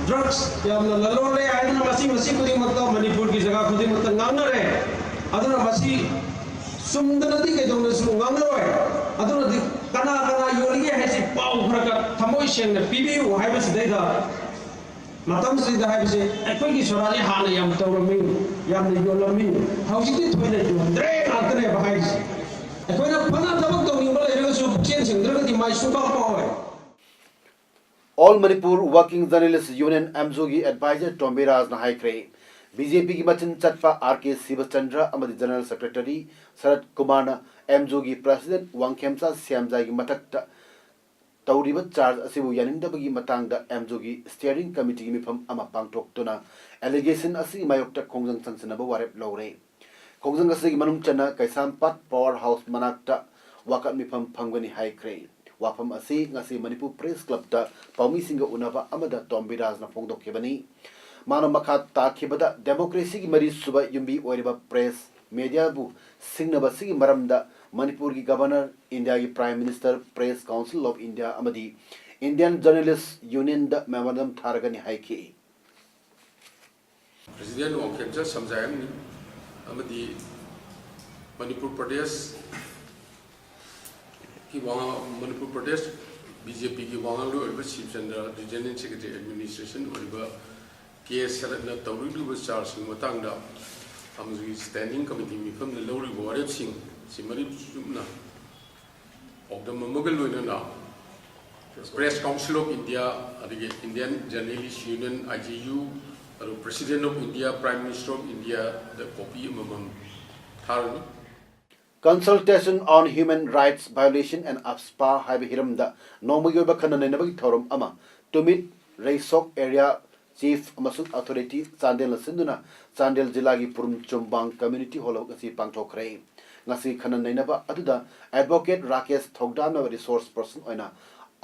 drugs ꯌꯥꯝꯅ ꯂꯂꯣꯜꯂꯦ ꯍꯥꯏꯗꯨꯅ ꯃꯁꯤ ꯃꯁꯤ ꯈꯨꯗꯤꯡꯃꯛꯇ ꯃꯅꯤꯄꯨꯔꯒꯤ ꯖꯒꯥ ꯈꯨꯗꯤꯡꯃꯛꯇ ꯉꯥꯡꯅꯔꯦ꯫ ꯑꯗꯨꯅ ꯃꯁꯤ ꯆꯨꯝꯗꯅꯗꯤ ꯀꯩꯗꯧꯅꯁꯨ ꯉꯥꯡꯅꯔꯣꯏ꯫ ꯑꯗꯨꯅꯗꯤ ꯀꯅꯥ ꯀꯅꯥ ꯌꯣꯜꯂꯤꯒꯦ ꯍꯥꯏꯁꯤ ꯄꯥꯎ ꯈꯔ ꯈꯔ ꯊꯃꯣꯏ ꯁꯦꯡꯅ ꯄꯤꯕꯤꯌꯨ ꯍꯥꯏꯕꯁꯤꯗꯩꯗ ꯃꯇꯝꯁꯤꯗ ꯍꯥꯏꯕꯁꯦ ꯑꯩꯈꯣꯏꯒꯤ ꯁꯣꯔꯥꯁꯦ ꯍꯥꯟꯅ ꯌꯥꯝ ꯇꯧꯔꯝꯃꯤ, ꯌꯥꯝꯅ ꯌꯣꯜꯂꯝꯃꯤ, ꯍꯧꯖꯤꯛꯇꯤ ꯊꯣꯏꯅ ꯌꯣꯟꯗ꯭ꯔꯦ ꯉꯥꯛꯇꯅꯦꯕ ꯍꯥꯏꯔꯤꯁꯦ꯫ ꯑꯩꯈꯣꯏꯅ ꯐꯅ ꯊꯕꯛ ꯇꯧꯅꯤꯡꯕ ꯂꯩꯔꯒꯁꯨ ꯄꯨꯛꯆꯦꯜ ꯁꯦꯡꯗ꯭ꯔꯒꯗꯤ ꯃꯥꯏ ꯁꯨꯡꯄꯥꯛ ꯄꯥꯛꯑꯣꯏ꯫ All Manipur Working Journalist Union, ꯑꯦꯝꯖꯨꯒꯤ advisor ꯇꯣꯝꯕꯤꯔꯥꯖꯅ ꯍꯥꯏꯈ꯭ꯔꯦ꯫ ꯕꯤ ꯖꯦ ꯄꯤꯒꯤ ꯃꯆꯤꯟ ꯆꯠꯄ ꯑꯥꯔ ꯀꯦ ꯁꯤꯕꯆꯟꯗ꯭ꯔ ꯑꯃꯗꯤ general secretary ꯁꯔꯠ ꯀꯨꯃꯥꯔꯅ ꯑꯦꯝꯖꯨꯒꯤ president ꯋꯥꯡꯈꯦꯝꯆꯥ ꯁ꯭ꯌꯥꯝꯖꯥꯏꯒꯤ ꯃꯊꯛꯇ ꯇꯧꯔꯤꯕ charge ꯑꯁꯤꯕꯨ ꯌꯥꯅꯤꯡꯗꯕꯒꯤ ꯃꯇꯥꯡꯗ ꯑꯦꯝꯖꯨꯒꯤ steering committeeꯒꯤ ꯃꯤꯐꯝ ꯑꯃ ꯄꯥꯡꯊꯣꯛꯇꯨꯅ allegation ꯑꯁꯤꯒꯤ ꯃꯥꯌꯣꯛꯇ ꯈꯣꯡꯖꯪ ꯆꯪꯁꯤꯟꯅꯕ ꯋꯥꯔꯦꯞ ꯂꯧꯔꯦ꯫ ꯈꯣꯡꯖꯪ ꯑꯁꯤꯒꯤ ꯃꯅꯨꯡ ꯆꯟꯅ ꯀꯩꯁꯥꯝꯄꯥꯠ ꯄꯥꯋꯔ ꯍꯥꯎꯁ ꯃꯅꯥꯛꯇ ꯋꯥꯀꯠ ꯃꯤꯐꯝ ꯐꯝꯒꯅꯤ ꯍꯥꯏꯈ꯭ꯔꯦ꯫ ꯋꯥꯐꯝ ꯑꯁꯤ ꯉꯁꯤ ꯃꯅꯤꯄꯨꯔ ꯄ꯭ꯔꯦꯁ ꯀ꯭ꯂꯕꯇ ꯄꯥꯎꯃꯤꯁꯤꯡꯒ ꯎꯅꯕ ꯑꯃꯗ ꯇꯣꯝ ꯕꯤꯔꯥꯖꯅ ꯐꯣꯡꯗꯣꯛꯈꯤꯕꯅꯤ꯫ ꯃꯥꯅ ꯃꯈꯥ ꯇꯥꯈꯤꯕꯗ, ꯗꯦꯃꯣꯀ꯭ꯔꯦꯁꯤꯒꯤ ꯃꯔꯤ ꯁꯨꯕ ꯌꯨꯝꯕꯤ ꯑꯣꯏꯔꯤꯕ ꯄ꯭ꯔꯦꯁ ꯃꯦꯗꯤꯌꯥꯕꯨ ꯁꯤꯡꯅꯕꯁꯤꯒꯤ ꯃꯔꯝꯗ ꯃꯅꯤꯄꯨꯔꯒꯤ ꯒꯕꯔꯅꯔ, ꯏꯟꯗꯤꯌꯥꯒꯤ prime minister, press council of India ꯑꯃꯗꯤ ꯏꯟꯗꯤꯌꯟ ꯖꯔꯅꯦꯂꯤꯁ ꯌꯨꯅꯤꯌꯟꯗ ꯃꯦꯃꯣꯔꯦꯟꯗꯝ ꯊꯥꯔꯒꯅꯤ ꯍꯥꯏꯈꯤ꯫ ꯄ꯭ꯔꯦꯁꯤꯗꯦꯟ ꯋꯥꯡꯈꯦꯝꯆꯥꯟ ꯁꯝꯖꯥꯏ ꯑꯃꯅꯤ ꯑꯃꯗꯤ ꯃꯅꯤꯄꯨꯔ ꯄ꯭ꯔꯗꯦꯁꯀꯤ ꯋꯥꯉꯥꯡ, ꯃꯅꯤꯄꯨꯔ ꯄ꯭ꯔꯗꯦꯁ ꯕꯤ ꯖꯦ ꯄꯤꯒꯤ ꯋꯥꯉꯥꯡꯂꯣꯏ ꯑꯣꯏꯔꯤꯕ ꯁꯤꯕꯆꯟꯗ꯭ꯔ, ꯔꯤꯖꯅꯦꯜ ꯁꯦꯀ꯭ꯔꯦꯇꯔꯤ ꯑꯦꯗꯃꯤꯅꯤꯁꯇ꯭ꯔꯦꯁꯟ ꯑꯣꯏꯔꯤꯕ ꯀꯦ ꯁꯔꯠꯅ ꯇꯧꯔꯛꯂꯤꯕ ꯆꯥꯔꯖꯁꯤꯡ ꯃꯇꯥꯡꯗ ꯑꯃꯁꯨꯡ ꯁ꯭ꯇꯦꯟꯗꯤꯡ ꯀꯃꯤꯇꯤ ꯃꯤꯐꯝꯅ ꯂꯧꯔꯤꯕ ꯋꯥꯔꯦꯞꯁꯤꯡ ꯑꯁꯤ ꯃꯔꯤꯛ ꯆꯨꯝꯅ ꯄꯥꯎꯗꯝ ꯑꯃꯒ ꯂꯣꯏꯅꯅ ꯄ꯭ꯔꯦꯁ ꯀꯥꯎꯟꯁꯤꯜ ꯑꯣꯐ ꯏꯟꯗꯤꯌꯥ, ꯑꯗꯒꯤ ꯏꯟꯗꯤꯌꯟ ꯖꯔꯅꯦꯂꯤꯁ ꯌꯨꯅꯤꯌꯟ, ꯑꯥꯏ ꯖꯦ ꯌꯨ, ꯑꯗꯨꯒ president of India, prime minister of ꯏꯟꯗꯤꯌꯥꯗ ꯀꯣꯄꯤ ꯑꯃꯃꯝ ꯊꯥꯔꯅꯤ꯫ Consultation on Human Rights Violation and AFSPA ꯍꯥꯏꯕ ꯍꯤꯔꯝꯗ ꯅꯣꯡꯃꯒꯤ ꯑꯣꯏꯕ ꯈꯟꯅ ꯅꯩꯅꯕꯒꯤ ꯊꯧꯔꯝ ꯑꯃ ꯇꯨꯃꯤꯠ ꯔꯩꯁꯣꯛ ꯑꯦꯔꯤꯌꯥ ꯆꯤꯐ ꯑꯃꯁꯨꯡ ꯑꯣꯊꯣꯔꯤꯇꯤ ꯆꯥꯟꯗꯦꯜꯅ ꯁꯤꯟꯗꯨꯅ ꯆꯥꯟꯗꯦꯜ ꯖꯤꯂꯥꯒꯤ ꯄꯨꯔꯨꯝ ꯆꯨꯝꯕꯥꯡ ꯀꯝꯃ꯭ꯌꯨꯅꯤꯇꯤ ꯍꯣꯜ ꯉꯁꯤ ꯄꯥꯡꯊꯣꯛꯈ꯭ꯔꯦ꯫ ꯉꯁꯤ ꯈꯟꯅ ꯅꯩꯅꯕ ꯑꯗꯨꯗ ꯑꯦꯗꯚꯣꯀꯦꯠ ꯔꯥꯀꯦꯁ ꯊꯧꯗꯥꯝꯅ ꯔꯤꯁꯣꯔꯁ ꯄꯔꯁꯟ ꯑꯣꯏꯅ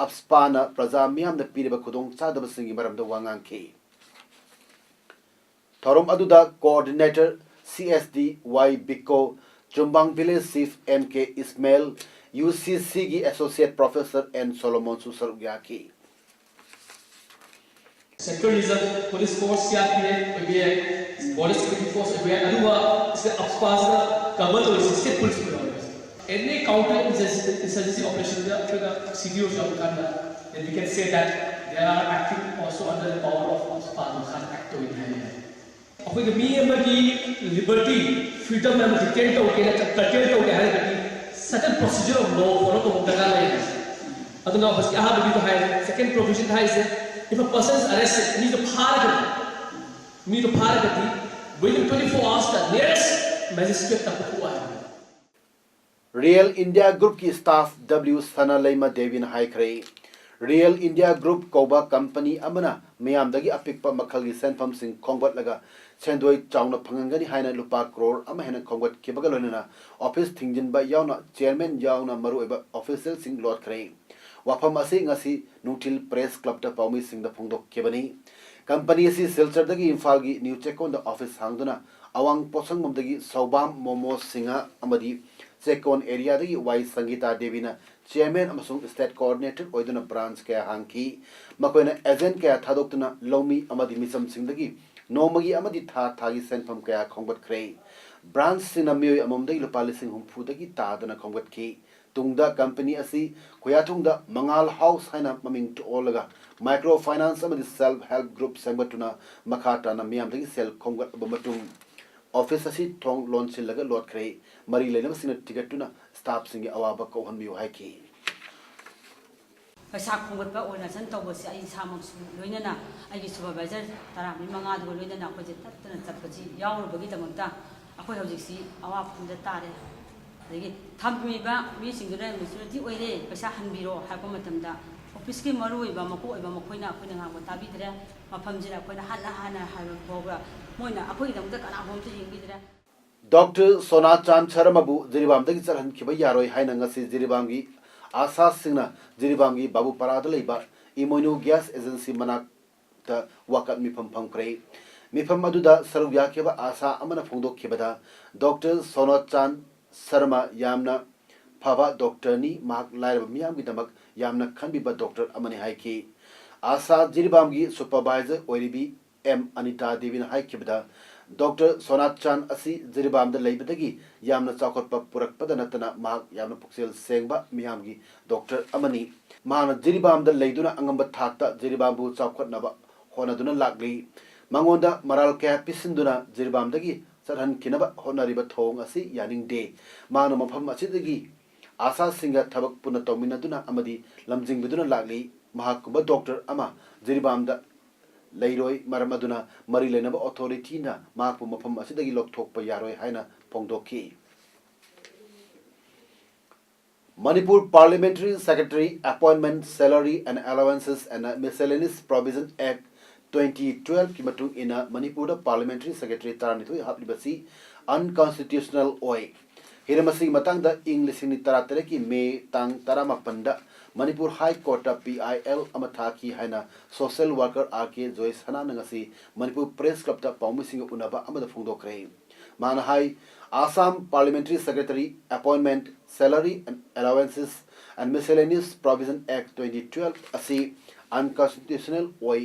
ꯑꯞꯁꯄꯥꯅ ꯄ꯭ꯔꯖꯥ ꯃꯤꯌꯥꯝꯗ ꯄꯤꯔꯤꯕ ꯈꯨꯗꯣꯡꯆꯥꯗꯕꯁꯤꯡꯒꯤ ꯃꯔꯝꯗ ꯋꯥ ꯉꯥꯡꯈꯤ꯫ ꯊꯧꯔꯝ ꯑꯗꯨꯗ ꯀꯣꯑꯣꯔꯗꯤꯅꯦꯇꯔ ꯁꯤ ꯑꯦꯁ ꯗꯤ ꯋꯥꯏ ꯕꯤꯀꯣ, ꯆꯨꯝꯕꯥꯡ ꯚꯤꯂꯦꯖ ꯆꯤꯐ ꯑꯦꯝ ꯀꯦ ꯏꯁꯃꯦꯜ, ꯌꯨ ꯁꯤ ꯁꯤꯒꯤ ꯑꯦꯁꯣꯁꯤꯌꯦꯠ ꯄ꯭ꯔꯣꯐꯦꯁꯔ ꯑꯦꯟ ꯁꯣꯂꯣꯃꯣꯟꯁꯨ ꯁꯔꯨꯛ ꯌꯥꯈꯤ꯫ Central Reserve Police Force C R P F ꯑꯣꯏꯕ ꯌꯥꯏ, Border Security Force ꯑꯣꯏꯕ ꯌꯥꯏ, ꯑꯗꯨꯒ ꯁꯤꯗ ꯑꯞꯁꯄꯥꯁꯤꯅ ꯀꯚꯔ ꯇꯧꯔꯤꯁꯤ ꯁ꯭ꯇꯦꯠ ꯄꯨꯂꯤꯁ ꯑꯣꯏꯕ꯫ Any counter insurgency operationꯗ ꯑꯩꯈꯣꯏꯅ ꯁꯤ ꯗꯤ ꯑꯣꯁꯨ ꯌꯥꯎꯔꯀꯥꯟꯗ, then we can say that they are acting also under the power of ꯑꯞꯁꯄꯥ ꯃꯈꯥꯗ ꯑꯦꯛ ꯇꯧꯔꯤꯅꯤ ꯍꯥꯏꯕ ꯌꯥꯏ꯫ ꯑꯩꯈꯣꯏꯒꯤ ꯃꯤ ꯑꯃꯒꯤ ꯂꯤꯕꯔꯇꯤ, ꯐ꯭ꯔꯤꯗꯝ ꯑꯃ ꯔꯤꯇꯦꯟ ꯇꯧꯒꯦ ꯅꯠꯇ꯭ꯔꯒ ꯀꯔꯇꯦꯜ ꯇꯧꯒꯦ ꯍꯥꯏꯔꯒꯗꯤ certain procedure of law follow ꯇꯧꯕ ꯗꯔꯀꯥꯔ ꯂꯩꯌꯦꯕ꯫ ꯑꯗꯨꯅ ꯍꯧꯖꯤꯛꯀꯤ ꯑꯍꯥꯟꯕꯒꯤꯗꯣ ꯍꯥꯏꯔꯦ꯫ Second provision ꯍꯥꯏꯁꯦ, if a person is arrested, ꯃꯤꯗꯣ ꯐꯥꯔꯒꯗꯤ, ꯃꯤꯗꯣ ꯐꯥꯔꯒꯗꯤ within twenty four hoursꯇ nearest magistrateꯇ ꯄꯨꯊꯣꯛꯑꯣ ꯍꯥꯏꯕ꯫ ꯔꯤꯌꯦꯜ ꯏꯟꯗꯤꯌꯥ ꯒ꯭ꯔꯨꯞꯀꯤ ꯁ꯭ꯇꯥꯐ ꯗꯕ꯭ꯂꯤꯎ ꯁꯅꯥꯂꯩꯃ ꯗꯦꯕꯤꯅ ꯍꯥꯏꯈ꯭ꯔꯦ꯫ ꯔꯤꯌꯦꯜ ꯏꯟꯗꯤꯌꯥ ꯒ꯭ꯔꯨꯞ ꯀꯧꯕ ꯀꯝꯄꯅꯤ ꯑꯃꯅ ꯃꯤꯌꯥꯝꯗꯒꯤ ꯑꯄꯤꯛꯄ ꯃꯈꯜꯒꯤ ꯁꯦꯟꯐꯝꯁꯤꯡ ꯈꯣꯝꯒꯠꯂꯒ ꯁꯦꯟꯗꯣꯏ ꯆꯥꯎꯅ ꯐꯪꯍꯟꯒꯅꯤ ꯍꯥꯏꯅ ꯂꯨꯄꯥ ꯀ꯭ꯔꯣꯔ ꯑꯃ ꯍꯦꯟꯅ ꯈꯣꯝꯒꯠꯈꯤꯕꯒ ꯂꯣꯏꯅꯅ ꯑꯣꯐꯤꯁ ꯊꯤꯡꯖꯤꯟꯕ ꯌꯥꯎꯅ ꯆꯤꯌꯔꯃꯦꯟ ꯌꯥꯎꯅ ꯃꯔꯨꯑꯣꯏꯕ ꯑꯣꯐꯤꯁꯤꯌꯦꯜꯁꯤꯡ ꯂꯣꯠꯈ꯭ꯔꯦ꯫ ꯋꯥꯐꯝ ꯑꯁꯤ ꯉꯁꯤ ꯅꯨꯡꯊꯤꯜ ꯄ꯭ꯔꯦꯁ ꯀ꯭ꯂꯕꯇ ꯄꯥꯎꯃꯤꯁꯤꯡꯗ ꯐꯣꯡꯗꯣꯛꯈꯤꯕꯅꯤ꯫ ꯀꯝꯄꯅꯤ ꯑꯁꯤ ꯁꯤꯜꯆꯔꯗꯒꯤ ꯏꯝꯐꯥꯜꯒꯤ ꯅ꯭ꯌꯨ ꯆꯦꯛꯀꯣꯟꯗ ꯑꯣꯐꯤꯁ ꯍꯥꯡꯗꯨꯅ ꯑꯋꯥꯡ ꯄꯣꯠꯁꯪꯕꯝꯗꯒꯤ ꯁꯧꯕꯥꯝ ꯃꯣꯃꯣ ꯁꯤꯡꯍ ꯑꯃꯗꯤ ꯆꯦꯛꯀꯣꯟ ꯑꯦꯔꯤꯌꯥꯗꯒꯤ ꯋꯥꯏ ꯁꯪꯒꯤꯇꯥ ꯗꯦꯕꯤꯅ ꯆꯤꯌꯔꯃꯦꯟ ꯑꯃꯁꯨꯡ ꯁ꯭ꯇꯦꯠ ꯀꯣꯑꯣꯔꯗꯤꯅꯦꯇꯔ ꯑꯣꯏꯗꯨꯅ ꯕ꯭ꯔꯥꯟꯆ ꯀꯌꯥ ꯍꯥꯡꯈꯤ꯫ ꯃꯈꯣꯏꯅ ꯑꯦꯖꯦꯟꯠ ꯀꯌꯥ ꯊꯥꯗꯣꯛꯇꯨꯅ ꯂꯧꯃꯤ ꯑꯃꯗꯤ ꯃꯤꯆꯝꯁꯤꯡꯗꯒꯤ ꯅꯣꯡꯃꯒꯤ ꯑꯃꯗꯤ ꯊꯥ ꯊꯥꯒꯤ ꯁꯦꯟꯐꯝ ꯀꯌꯥ ꯈꯣꯝꯒꯠꯈ꯭ꯔꯦ꯫ ꯕ꯭ꯔꯥꯟꯆꯁꯤꯡꯅ ꯃꯤꯑꯣꯏ ꯑꯃꯃꯝꯗꯒꯤ ꯂꯨꯄꯥ ꯂꯤꯁꯤꯡ ꯍꯨꯝꯐꯨꯗꯒꯤ ꯇꯥꯗꯅ ꯈꯣꯝꯒꯠꯈꯤ꯫ ꯇꯨꯡꯗ ꯀꯝꯄꯅꯤ ꯑꯁꯤ ꯈꯨꯌꯥꯊꯣꯡꯗ ꯃꯉꯥꯜ ꯍꯥꯎꯁ ꯍꯥꯏꯅ ꯃꯃꯤꯡ ꯑꯣꯜꯂꯒ ꯃꯥꯏꯀ꯭ꯔꯣ ꯐꯥꯏꯅꯥꯟꯁ ꯑꯃꯗꯤ ꯁꯦꯜꯐ ꯍꯦꯜꯞ ꯒ꯭ꯔꯨꯞ ꯁꯦꯝꯒꯠꯇꯨꯅ ꯃꯈꯥ ꯇꯥꯅ ꯃꯤꯌꯥꯝꯗꯒꯤ ꯁꯦꯜ ꯈꯣꯝꯒꯠꯂꯕ ꯃꯇꯨꯡ ꯑꯣꯐꯤꯁ ꯑꯁꯤ ꯊꯣꯡ ꯂꯣꯟꯁꯤꯜꯂꯒ ꯂꯣꯠꯈ꯭ꯔꯦ꯫ ꯃꯔꯤ ꯂꯩꯅꯕꯁꯤꯡꯅ ꯊꯤꯒꯠꯇꯨꯅ ꯁ꯭ꯇꯥꯐꯁꯤꯡꯒꯤ ꯑꯋꯥꯕ ꯀꯣꯛꯍꯟꯕꯤꯌꯨ ꯍꯥꯏꯈꯤ꯫ ꯄꯩꯁꯥ ꯈꯣꯝꯒꯠꯄ ꯑꯣꯔꯒꯅꯥꯏꯖꯦꯁꯟ ꯇꯧꯕꯁꯦ ꯑꯩ ꯏꯁꯥꯃꯛꯁꯨ ꯂꯣꯏꯅꯅ ꯑꯩꯒꯤ ꯁꯨꯄꯔꯚꯥꯏꯖꯔ ꯇꯔꯥꯃꯔꯤ ꯃꯉꯥꯗꯨꯒ ꯂꯣꯏꯅꯅ ꯑꯩꯈꯣꯏꯁꯦ ꯇꯠꯇꯅ ꯆꯠꯄꯁꯤ ꯌꯥꯎꯔꯨꯕꯒꯤꯗꯃꯛꯇ ꯑꯩꯈꯣꯏ ꯍꯧꯖꯤꯛꯁꯤ ꯑꯋꯥꯐꯝꯗ ꯇꯥꯔꯦ꯫ ꯑꯗꯒꯤ ꯊꯝꯃꯤꯕ ꯃꯤꯁꯤꯡꯗꯨꯅ ꯃꯦꯆꯨꯔꯤꯇꯤ ꯑꯣꯏꯔꯦ, ꯄꯩꯁꯥ ꯍꯟꯕꯤꯔꯣ ꯍꯥꯏꯔꯛꯄ ꯃꯇꯝꯗ ꯑꯣꯐꯤꯁꯀꯤ ꯃꯔꯨꯑꯣꯏꯕ ꯃꯀꯣꯛ ꯑꯣꯏꯕ ꯃꯈꯣꯏꯅ ꯑꯩꯈꯣꯏꯅ ꯉꯥꯡꯕ ꯇꯥꯕꯤꯗ꯭ꯔꯦ꯫ ꯃꯐꯝꯁꯤꯗ ꯑꯩꯈꯣꯏꯅ ꯍꯟꯅ ꯍꯟꯅ ꯍꯥꯏꯕ ꯐꯥꯎꯕ ꯃꯣꯏꯅ ꯑꯩꯈꯣꯏꯒꯤꯗꯃꯛꯇ ꯀꯅꯥꯒꯨꯝꯕ ꯑꯃꯇ ꯌꯦꯡꯕꯤꯗ꯭ꯔꯦ꯫ ꯗꯣꯛꯇꯔ ꯁꯣꯅꯥ ꯆꯥꯟ ꯁꯔꯃꯕꯨ ꯖꯤꯔꯤꯕꯥꯝꯗꯒꯤ ꯆꯠꯍꯟꯈꯤꯕ ꯌꯥꯔꯣꯏ ꯍꯥꯏꯅ ꯉꯁꯤ ꯖꯤꯔꯤꯕꯥꯝꯒꯤ ꯑꯥꯁꯥꯁꯤꯡꯅ ꯖꯤꯔꯤꯕꯥꯝꯒꯤ ꯕꯥꯕꯨꯄꯥꯔꯥꯗ ꯂꯩꯕ ꯏꯃꯣꯏꯅꯨ ꯒ꯭ꯌꯥꯁ ꯑꯦꯖꯦꯟꯁꯤ ꯃꯅꯥꯛꯇ ꯋꯥꯀꯠ ꯃꯤꯐꯝ ꯐꯝꯈ꯭ꯔꯦ꯫ ꯃꯤꯐꯝ ꯑꯗꯨꯗ ꯁꯔꯨꯛ ꯌꯥꯈꯤꯕ ꯑꯥꯁꯥ ꯑꯃꯅ ꯐꯣꯡꯗꯣꯛꯈꯤꯕꯗ, ꯗꯣꯛꯇꯔ ꯁꯣꯅꯥ ꯆꯥꯟ ꯁꯔꯃ ꯌꯥꯝꯅ ꯐꯕ ꯗꯣꯛꯇꯔꯅꯤ, ꯃꯍꯥꯛ ꯂꯥꯏꯔꯕ ꯃꯤꯌꯥꯝꯒꯤꯗꯃꯛ ꯌꯥꯝꯅ ꯈꯟꯕꯤꯕ ꯗꯣꯛꯇꯔ ꯑꯃꯅꯤ ꯍꯥꯏꯈꯤ꯫ ꯑꯥꯁꯥ ꯖꯤꯔꯤꯕꯥꯝꯒꯤ ꯁꯨꯄꯔꯚꯥꯏꯖꯔ ꯑꯣꯏꯔꯤꯕꯤ ꯑꯦꯝ ꯑꯅꯤꯇꯥ ꯗꯦꯕꯤꯅ ꯍꯥꯏꯈꯤꯕꯗ, ꯗꯣꯛꯇꯔ ꯁꯣꯅꯥꯠ ꯆꯥꯟ ꯑꯁꯤ ꯖꯤꯔꯤꯕꯥꯝꯗ ꯂꯩꯕꯗꯒꯤ ꯌꯥꯝꯅ ꯆꯥꯎꯈꯠꯄ ꯄꯨꯔꯛꯄꯗ ꯅꯠꯇꯅ ꯃꯍꯥꯛ ꯌꯥꯝꯅ ꯄꯨꯛꯆꯦꯜ ꯁꯦꯡꯕ ꯃꯤꯌꯥꯝꯒꯤ ꯗꯣꯛꯇꯔ ꯑꯃꯅꯤ꯫ ꯃꯍꯥꯛꯅ ꯖꯤꯔꯤꯕꯥꯝꯗ ꯂꯩꯗꯨꯅ ꯑꯉꯝꯕ ꯊꯥꯛꯇ ꯖꯤꯔꯤꯕꯥꯝꯕꯨ ꯆꯥꯎꯈꯠꯅꯕ ꯍꯣꯠꯅꯗꯨꯅ ꯂꯥꯛꯂꯤ꯫ ꯃꯉꯣꯟꯗ ꯃꯔꯥꯜ ꯀꯌꯥ ꯄꯤꯁꯤꯟꯗꯨꯅ ꯖꯤꯔꯤꯕꯥꯝꯗꯒꯤ ꯆꯠꯍꯟꯈꯤꯅꯕ ꯍꯣꯠꯅꯔꯤꯕ ꯊꯧꯑꯣꯡ ꯑꯁꯤ ꯌꯥꯅꯤꯡꯗꯦ꯫ ꯃꯍꯥꯛꯅ ꯃꯐꯝ ꯑꯁꯤꯗꯒꯤ ꯑꯥꯁꯥꯁꯤꯡꯒ ꯊꯕꯛ ꯄꯨꯟꯅ ꯇꯧꯃꯤꯟꯅꯗꯨꯅ ꯑꯃꯗꯤ ꯂꯝꯖꯤꯡꯕꯤꯗꯨꯅ ꯂꯥꯛꯂꯤ꯫ ꯃꯍꯥꯛꯀꯨꯝꯕ ꯗꯣꯛꯇꯔ ꯑꯃ ꯖꯤꯔꯤꯕꯥꯝꯗ ꯂꯩꯔꯣꯏ꯫ ꯃꯔꯝ ꯑꯗꯨꯅ ꯃꯔꯤ ꯂꯩꯅꯕ ꯑꯣꯊꯣꯔꯤꯇꯤꯅ ꯃꯍꯥꯛꯄꯨ ꯃꯐꯝ ꯑꯁꯤꯗꯒꯤ ꯂꯧꯊꯣꯛꯄ ꯌꯥꯔꯣꯏ ꯍꯥꯏꯅ ꯐꯣꯡꯗꯣꯛꯈꯤ꯫ Manipur Parliamentary Secretary Appointment, Salary and Allowances and Miscellaneous Provision Act twenty twelve ꯀꯤ ꯃꯇꯨꯡ ꯏꯟꯅ ꯃꯅꯤꯄꯨꯔꯗ parliamentary secretary ꯇꯔꯥꯅꯤꯊꯣꯏ ꯍꯥꯞꯂꯤꯕꯁꯤ unconstitutional ꯑꯣꯏ꯫ ꯍꯤꯔꯝ ꯑꯁꯤꯒꯤ ꯃꯇꯥꯡꯗ ꯏꯪ ꯂꯤꯁꯤꯡ ꯑꯅꯤ ꯇꯔꯥꯇꯔꯦꯠꯀꯤ ꯃꯦ ꯇꯥꯡ ꯇꯔꯥꯃꯥꯄꯟꯗ Manipur High Courtꯇ P I L ꯑꯃ ꯊꯥꯈꯤ ꯍꯥꯏꯅ social worker R K ꯖꯣꯏꯁꯅꯥꯅ ꯉꯁꯤ ꯃꯅꯤꯄꯨꯔ Press Clubꯇ ꯄꯥꯎꯃꯤꯁꯤꯡꯒ ꯎꯅꯕ ꯑꯃꯗ ꯐꯣꯡꯗꯣꯛꯈ꯭ꯔꯦ꯫ ꯃꯥꯅ ꯍꯥꯏ, Assam Parliamentary Secretary Appointment, Salary and Allowances and Miscellaneous Provision Act twenty twelve ꯑꯁꯤ unconstitutional ꯑꯣꯏ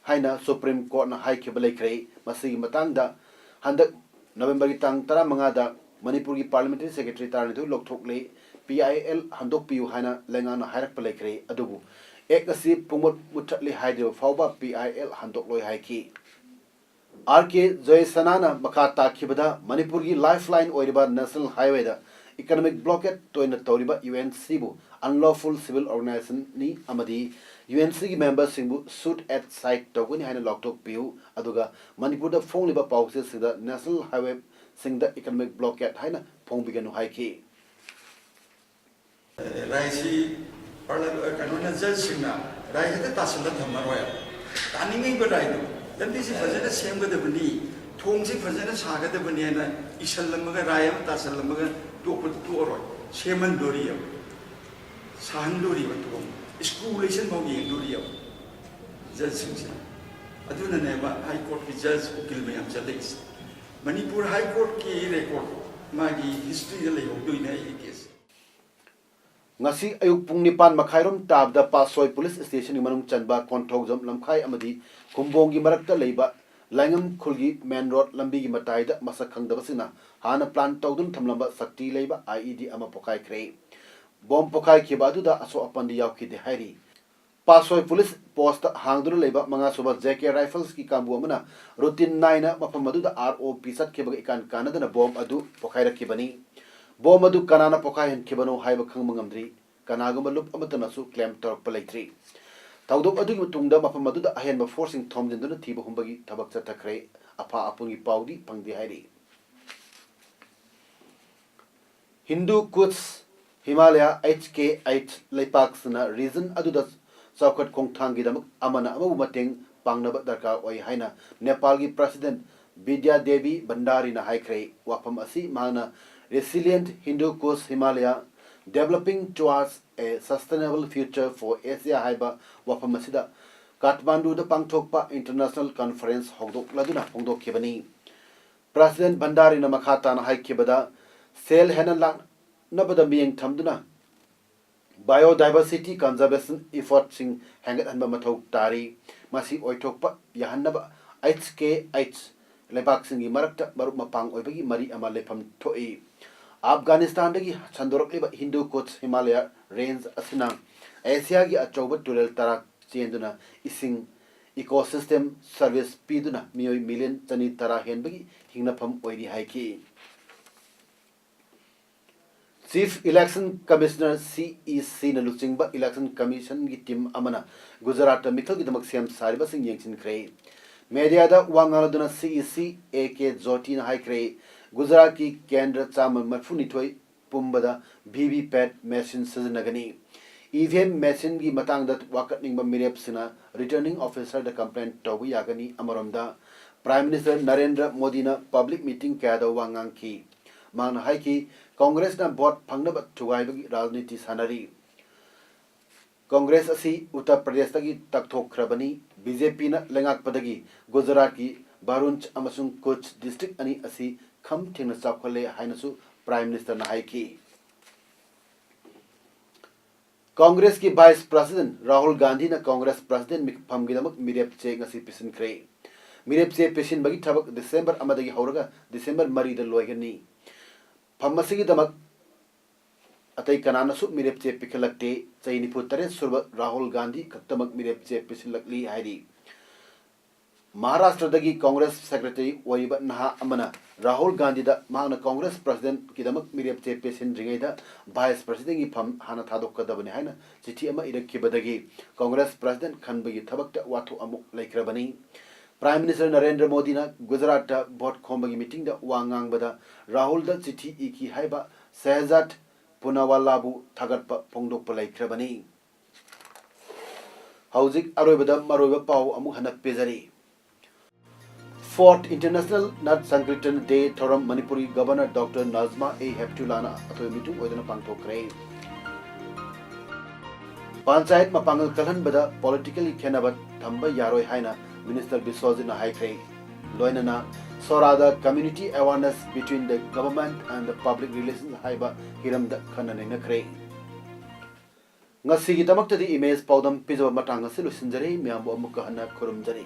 ꯍꯥꯏꯅ Supreme Courtꯅ ꯍꯥꯏꯈꯤꯕ ꯂꯩꯈ꯭ꯔꯦ꯫ ꯃꯁꯤꯒꯤ ꯃꯇꯥꯡꯗ ꯍꯟꯗꯛ ꯅꯕꯦꯝꯕꯔꯒꯤ ꯇꯥꯡ ꯇꯔꯥꯃꯉꯥꯗ ꯃꯅꯤꯄꯨꯔꯒꯤ parliamentary secretary ꯇꯔꯥꯅꯤꯊꯣꯏ ꯂꯧꯊꯣꯛꯂꯦ, P I L ꯍꯟꯗꯣꯛꯄꯤꯌꯨ ꯍꯥꯏꯅ ꯂꯩꯉꯥꯛꯅ ꯍꯥꯏꯔꯛꯄ ꯂꯩꯈ꯭ꯔꯦ꯫ ꯑꯗꯨꯕꯨ Act ꯑꯁꯤ ꯄꯨꯡꯃꯨꯠ ꯃꯨꯠꯊꯠꯂꯦ ꯍꯥꯏꯗ꯭ꯔꯤꯕ ꯐꯥꯎꯕ P I L ꯍꯟꯗꯣꯛꯂꯣꯏ ꯍꯥꯏꯈꯤ꯫ R K ꯖꯣꯏꯁꯅꯥꯅ ꯃꯈꯥ ꯇꯥꯈꯤꯕꯗ, ꯃꯅꯤꯄꯨꯔꯒꯤ lifeline ꯑꯣꯏꯔꯤꯕ National Highwayꯗ economic blockade ꯇꯣꯏꯅ ꯇꯧꯔꯤꯕ UNCꯕꯨ unlawful civil organizationꯅꯤ ꯑꯃꯗꯤ UNCꯒꯤ memberꯁꯤꯡꯕꯨ shoot at sight ꯇꯧꯒꯅꯤ ꯍꯥꯏꯅ ꯂꯥꯎꯊꯣꯛꯄꯤꯌꯨ, ꯑꯗꯨꯒ ꯃꯅꯤꯄꯨꯔꯗ ꯐꯣꯡꯂꯤꯕ ꯄꯥꯎꯆꯦꯁꯤꯡꯗ National Highwayꯁꯤꯡꯗ economic blockade ꯍꯥꯏꯅ ꯐꯣꯡꯕꯤꯒꯅꯨ ꯍꯥꯏꯈꯤ꯫ ꯔꯥꯏꯁꯤ ꯄꯥꯔꯂ-, ꯀꯩꯅꯣꯅ, ꯖꯖꯁꯤꯡꯅ ꯔꯥꯏ ꯍꯦꯛꯇ ꯇꯥꯁꯤꯜꯂ ꯊꯝꯃꯔꯣꯏ꯫ ꯇꯥꯅꯤꯡꯉꯤꯕ ꯔꯥꯏꯗꯣ, ꯂꯝꯕꯤꯁꯤ ꯐꯖꯅ ꯁꯦꯝꯒꯗꯕꯅꯤ, ꯊꯣꯡꯁꯤ ꯐꯖꯅ ꯁꯥꯒꯗꯕꯅꯤ ꯍꯥꯏꯅ ꯏꯁꯜꯂꯝꯃꯒ, ꯔꯥꯏ ꯑꯃ ꯇꯥꯁꯤꯜꯂꯝꯃꯒ ꯇꯣꯛꯄꯗꯤ ꯇꯣꯛꯑꯔꯣꯏ꯫ ꯁꯦꯝꯍꯟꯗꯣꯔꯤꯑꯕ, ꯁꯥꯍꯟꯗꯣꯔꯤꯕ, ꯊꯣꯡ, school ꯂꯩꯁꯟꯐꯥꯎ ꯌꯦꯡꯗꯣꯔꯤꯑꯕ ꯖꯖꯁꯤꯡꯁꯤꯅ꯫ ꯑꯗꯨꯅꯅꯦꯕ High Courtꯀꯤ ꯖꯖ, ꯎꯀꯤꯜ ꯃꯌꯥꯝ ꯆꯠꯂꯛꯏꯁꯦ꯫ ꯃꯅꯤꯄꯨꯔ High Courtꯀꯤ record ꯃꯥꯒꯤ historyꯗ ꯂꯩꯍꯧꯗꯣꯏꯅꯦ ꯑꯩꯒꯤ case꯫ ꯉꯁꯤ ꯑꯌꯨꯛ ꯄꯨꯡ ꯅꯤꯄꯥꯟ ꯃꯈꯥꯏꯔꯣꯝ ꯇꯥꯕꯗ ꯄꯥꯠꯁꯣꯏ police stationꯒꯤ ꯃꯅꯨꯡ ꯆꯟꯕ ꯀꯣꯟꯊꯧꯖꯝ ꯂꯝꯈꯥꯏ ꯑꯃꯗꯤ ꯈꯨꯝꯕꯣꯡꯒꯤ ꯃꯔꯛꯇ ꯂꯩꯕ ꯂꯥꯏꯉꯝ ꯈꯨꯜꯒꯤ main road ꯂꯝꯕꯤꯒꯤ ꯃꯇꯥꯏꯗ ꯃꯁꯛ ꯈꯪꯗꯕꯁꯤꯡꯅ ꯍꯥꯟꯅ plan ꯇꯧꯗꯨꯅ ꯊꯝꯂꯝꯕ ꯁꯛꯇꯤ ꯂꯩꯕ IED ꯑꯃ ꯄꯣꯈꯥꯏꯈ꯭ꯔꯦ꯫ Bomb ꯄꯣꯈꯥꯏꯈꯤꯕ ꯑꯗꯨꯗ ꯑꯁꯣꯛ ꯑꯄꯟꯗꯤ ꯌꯥꯎꯈꯤꯗꯦ ꯍꯥꯏꯔꯤ꯫ ꯄꯥꯠꯁꯣꯏ police postꯇ ꯍꯥꯡꯗꯨꯅ ꯂꯩꯕ ꯃꯉꯥꯁꯨꯕ JK Riflesꯀꯤ ꯀꯥꯡꯕꯨ ꯑꯃꯅ routine ꯅꯥꯏꯅ ꯃꯐꯝ ꯑꯗꯨꯗ ROP ꯆꯠꯈꯤꯕꯒ ꯏꯀꯥꯟ ꯀꯥꯟꯅꯗꯅ bomb ꯑꯗꯨ ꯄꯣꯈꯥꯏꯔꯛꯈꯤꯕꯅꯤ꯫ Bomb ꯑꯗꯨ ꯀꯅꯥꯅ ꯄꯣꯈꯥꯏꯍꯟꯈꯤꯕꯅꯣ ꯍꯥꯏꯕ ꯈꯪꯕ ꯉꯝꯗ꯭ꯔꯤ꯫ ꯀꯅꯥꯒꯨꯝꯕ ꯂꯨꯞ ꯑꯃꯠꯇꯅꯁꯨ claim ꯇꯧꯔꯛꯄ ꯂꯩꯇ꯭ꯔꯤ꯫ ꯊꯧꯗꯣꯛ ꯑꯗꯨꯒꯤ ꯃꯇꯨꯡꯗ ꯃꯐꯝ ꯑꯗꯨꯗ ꯑꯍꯦꯟꯕ forceꯁꯤꯡ ꯊꯣꯝꯖꯤꯟꯗꯨꯅ ꯊꯤꯕ ꯍꯨꯝꯕꯒꯤ ꯊꯕꯛ ꯆꯠꯊꯈ꯭ꯔꯦ꯫ ꯑꯐ ꯑꯄꯨꯟꯒꯤ ꯄꯥꯎꯗꯤ ꯐꯪꯗꯦ ꯍꯥꯏꯔꯤ꯫ ꯍꯤꯟꯗꯨ ꯀꯨꯁ ꯍꯤꯃꯥꯂꯌ HKH ꯂꯩꯄꯥꯛꯁꯤꯡꯅ region ꯑꯗꯨꯗ ꯆꯥꯎꯈꯠ ꯈꯣꯡꯊꯥꯡꯒꯤꯗꯃꯛ ꯑꯃꯅ ꯑꯃꯕꯨ ꯃꯇꯦꯡ ꯄꯥꯡꯅꯕ ꯗꯔꯀꯥꯔ ꯑꯣꯏ ꯍꯥꯏꯅ ꯅꯦꯄꯥꯜꯒꯤ President ꯕꯤꯗ꯭ꯌꯥ ꯗꯦꯕꯤ ꯚꯟꯗꯥꯔꯤꯅ ꯍꯥꯏꯈ꯭ꯔꯦ꯫ ꯋꯥꯐꯝ ꯑꯁꯤ ꯃꯍꯥꯛꯅ Resilient Hindu Kush Himalaya, Developing Towards a Sustainable Future for Asia ꯍꯥꯏꯕ ꯋꯥꯐꯝ ꯑꯁꯤꯗ ꯀꯥꯊꯃꯥꯟꯗꯨꯗ ꯄꯥꯡꯊꯣꯛꯄ International Conference ꯍꯧꯗꯣꯛꯂꯗꯨꯅ ꯐꯣꯡꯗꯣꯛꯈꯤꯕꯅꯤ꯫ President ꯚꯟꯗꯥꯔꯤꯅ ꯃꯈꯥ ꯇꯥꯅ ꯍꯥꯏꯈꯤꯕꯗ, ꯁꯦꯜ ꯍꯦꯟꯅ ꯂꯥꯛꯅꯕꯗ ꯃꯤꯠꯌꯦꯡ ꯊꯝꯗꯨꯅ Biodiversity Conservation Effortꯁꯤꯡ ꯍꯦꯟꯒꯠꯍꯟꯕ ꯃꯊꯧ ꯇꯥꯔꯤ꯫ ꯃꯁꯤ ꯑꯣꯏꯊꯣꯛꯄ ꯌꯥꯍꯟꯅꯕ H K H ꯂꯩꯕꯥꯛꯁꯤꯡꯒꯤ ꯃꯔꯛꯇ ꯃꯔꯨꯞ ꯃꯄꯥꯡ ꯑꯣꯏꯕꯒꯤ ꯃꯔꯤ ꯑꯃ ꯂꯩꯐꯝ ꯊꯣꯛꯏ꯫ ꯑꯐꯒꯥꯅꯤꯁꯇꯥꯟꯗꯒꯤ ꯁꯟꯗꯣꯔꯛꯂꯤꯕ ꯍꯤꯟꯗꯨ ꯀꯨꯁ ꯍꯤꯃꯥꯂꯌꯥ ꯔꯦꯟꯖ ꯑꯁꯤꯅ ꯑꯦꯁꯤꯌꯥꯒꯤ ꯑꯆꯧꯕ ꯇꯨꯔꯦꯜ ꯇꯔꯥ ꯆꯦꯟꯗꯨꯅ ꯏꯁꯤꯡ ecosystem service ꯄꯤꯗꯨꯅ ꯃꯤꯑꯣꯏ ꯃꯤꯂꯤꯌꯟ ꯆꯅꯤ ꯇꯔꯥ ꯍꯦꯟꯕꯒꯤ ꯍꯤꯡꯅꯐꯝ ꯑꯣꯏꯔꯤ ꯍꯥꯏꯈꯤ꯫ Chief Election Commissioner, C E Cꯅ ꯂꯨꯆꯤꯡꯕ Election Commissionꯒꯤ team ꯑꯃꯅ ꯒꯨꯖꯔꯥꯠꯇ ꯃꯤꯈꯜꯒꯤꯗꯃꯛ ꯁꯦꯝ ꯁꯥꯔꯤꯕꯁꯤꯡ ꯌꯦꯡꯁꯤꯟꯈ꯭ꯔꯦ꯫ Mediaꯗ ꯋꯥ ꯉꯥꯡꯂꯗꯨꯅ C E C A K ꯖꯣꯇꯤꯅ ꯍꯥꯏꯈ꯭ꯔꯦ, ꯒꯨꯖꯔꯥꯠꯀꯤ ꯀꯦꯟꯗ꯭ꯔ ꯆꯥꯝꯃ ꯃꯔꯤꯐꯨꯅꯤꯊꯣꯏ ꯄꯨꯝꯕꯗ V V P A T machine ꯁꯤꯖꯤꯟꯅꯒꯅꯤ꯫ E V M machineꯒꯤ ꯃꯇꯥꯡꯗ ꯋꯥꯀꯠꯅꯤꯡꯕ ꯃꯤꯔꯦꯞꯁꯤꯡꯅ Returning Officerꯗ complaint ꯇꯧꯕ ꯌꯥꯒꯅꯤ꯫ ꯑꯃꯔꯣꯝꯗ, Prime Minister ꯅꯔꯦꯟꯗ꯭ꯔ ꯃꯣꯗꯤꯅ public meeting ꯀꯌꯥꯗ ꯋꯥ ꯉꯥꯡꯈꯤ꯫ ꯃꯍꯥꯛꯅ ꯍꯥꯏꯈꯤ, ꯀꯪꯒ꯭ꯔꯦꯁꯅ vote ꯐꯪꯅꯕ ꯊꯨꯒꯥꯏꯕꯒꯤ ꯔꯥꯖꯅꯤꯇꯤ ꯁꯥꯟꯅꯔꯤ꯫ ꯀꯪꯒ꯭ꯔꯦꯁ ꯑꯁꯤ ꯎꯠꯇꯔ ꯄ꯭ꯔꯗꯦꯁꯇꯒꯤ ꯇꯛꯊꯣꯛꯈ꯭ꯔꯕꯅꯤ꯫ BJPꯅ ꯂꯩꯉꯥꯛꯄꯗꯒꯤ ꯒꯨꯖꯔꯥꯠꯀꯤ ꯚꯔꯨꯟꯆ ꯑꯃꯁꯨꯡ ꯀꯨꯆ district ꯑꯅꯤ ꯑꯁꯤ ꯈꯝ ꯊꯦꯡꯅ ꯆꯥꯎꯈꯠꯂꯦ ꯍꯥꯏꯅꯁꯨ Prime Ministerꯅ ꯍꯥꯏꯈꯤ꯫ ꯀꯪꯒ꯭ꯔꯦꯁꯀꯤ Vice President ꯔꯥꯍꯨꯜ ꯒꯥꯟꯙꯤꯅ ꯀꯪꯒ꯭ꯔꯦꯁ President ꯃꯤꯐꯝꯒꯤꯗꯃꯛ ꯃꯤꯔꯦꯞ ꯆꯦ ꯉꯁꯤ ꯄꯤꯁꯤꯟꯈ꯭ꯔꯦ꯫ ꯃꯤꯔꯦꯞ ꯆꯦ ꯄꯤꯁꯤꯟꯕꯒꯤ ꯊꯕꯛ December ꯑꯃꯗꯒꯤ ꯍꯧꯔꯒ December ꯃꯔꯤꯗ ꯂꯣꯏꯒꯅꯤ꯫ ꯐꯝ ꯑꯁꯤꯒꯤꯗꯃꯛ ꯑꯇꯩ ꯀꯅꯥꯅꯁꯨ ꯃꯤꯔꯦꯞ ꯆꯦ ꯄꯤꯈꯠꯂꯛꯇꯦ꯫ ꯆꯍꯤ ꯅꯤꯐꯨ ꯇꯔꯦꯠ ꯁꯨꯔꯕ ꯔꯥꯍꯨꯜ ꯒꯥꯟꯙꯤ ꯈꯛꯇꯃꯛ ꯃꯤꯔꯦꯞ ꯆꯦ ꯄꯤꯁꯤꯜꯂꯛꯂꯤ ꯍꯥꯏꯔꯤ꯫ ꯃꯍꯥꯔꯥꯁꯇ꯭ꯔꯗꯒꯤ ꯀꯪꯒ꯭ꯔꯦꯁ secretary ꯑꯣꯏꯔꯤꯕ ꯅꯍꯥ ꯑꯃꯅ ꯔꯥꯍꯨꯜ ꯒꯥꯟꯙꯤꯗ ꯃꯍꯥꯛꯅ ꯀꯪꯒ꯭ꯔꯦꯁ Presidentꯀꯤꯗꯃꯛ ꯃꯤꯔꯦꯞ ꯆꯦ ꯄꯤꯁꯤꯟꯗ꯭ꯔꯤꯉꯩꯗ Vice Presidentꯀꯤ ꯐꯝ ꯍꯥꯟꯅ ꯊꯥꯗꯣꯛꯀꯗꯕꯅꯤ ꯍꯥꯏꯅ ꯆꯤꯊꯤ ꯑꯃ ꯏꯔꯛꯈꯤꯕꯗꯒꯤ ꯀꯪꯒ꯭ꯔꯦꯁ President ꯈꯟꯕꯒꯤ ꯊꯕꯛꯇ ꯋꯥꯊꯣꯛ ꯑꯃꯨꯛ ꯂꯩꯈ꯭ꯔꯕꯅꯤ꯫ Prime Minister ꯅꯔꯦꯟꯗ꯭ꯔ ꯃꯣꯗꯤꯅ ꯒꯨꯖꯔꯥꯠꯇ vote ꯈꯣꯝꯕꯒꯤ meetingꯗ ꯋꯥ ꯉꯥꯡꯕꯗ ꯔꯥꯍꯨꯜꯗ ꯆꯤꯊꯤ ꯏꯈꯤ ꯍꯥꯏꯕ ꯁꯦꯍꯖꯥꯗ ꯄꯨꯅꯥꯋꯥꯂꯥꯕꯨ ꯊꯥꯒꯠꯄ ꯐꯣꯡꯗꯣꯛꯄ ꯂꯩꯈ꯭ꯔꯕꯅꯤ꯫ ꯍꯧꯖꯤꯛ ꯑꯔꯣꯏꯕꯗ ꯃꯔꯨꯑꯣꯏꯕ ꯄꯥꯎ ꯑꯃꯨꯛ ꯍꯟꯅ ꯄꯤꯖꯔꯤ꯫ Fourth International Nat Sankirtan Day ꯊꯧꯔꯝ ꯃꯅꯤꯄꯨꯔꯒꯤ Governor Doctor Najma A Heptullahꯅ ꯑꯊꯣꯏ ꯃꯤꯊꯨꯡ ꯑꯣꯏꯗꯨꯅ ꯄꯥꯡꯊꯣꯛꯈ꯭ꯔꯦ꯫ ꯄꯟꯆꯥꯌꯠ ꯃꯄꯥꯡꯒꯜ ꯀꯜꯍꯟꯕꯗ politicalꯒꯤ ꯈꯦꯟꯅꯕ ꯊꯝꯕ ꯌꯥꯔꯣꯏ ꯍꯥꯏꯅ Minister ꯕꯤꯁ꯭ꯋꯖꯤꯠꯅ ꯍꯥꯏꯈ꯭ꯔꯦ꯫ ꯂꯣꯏꯅꯅ ꯁꯣꯔꯥꯗ Community Awareness Between the Government and the Public Relations ꯍꯥꯏꯕ ꯍꯤꯔꯝꯗ ꯈꯟꯅ ꯅꯩꯅꯈ꯭ꯔꯦ꯫ ꯉꯁꯤꯒꯤꯗꯃꯛꯇꯗꯤ ꯏꯃꯦꯖ ꯄꯥꯎꯗꯝ ꯄꯤꯖꯕ ꯃꯇꯥꯡ ꯑꯁꯤ ꯂꯣꯏꯁꯤꯟꯖꯔꯦ꯫ ꯃꯌꯥꯝꯕꯨ ꯑꯃꯨꯛꯀ ꯍꯟꯅ ꯈꯨꯔꯨꯝꯖꯔꯤ꯫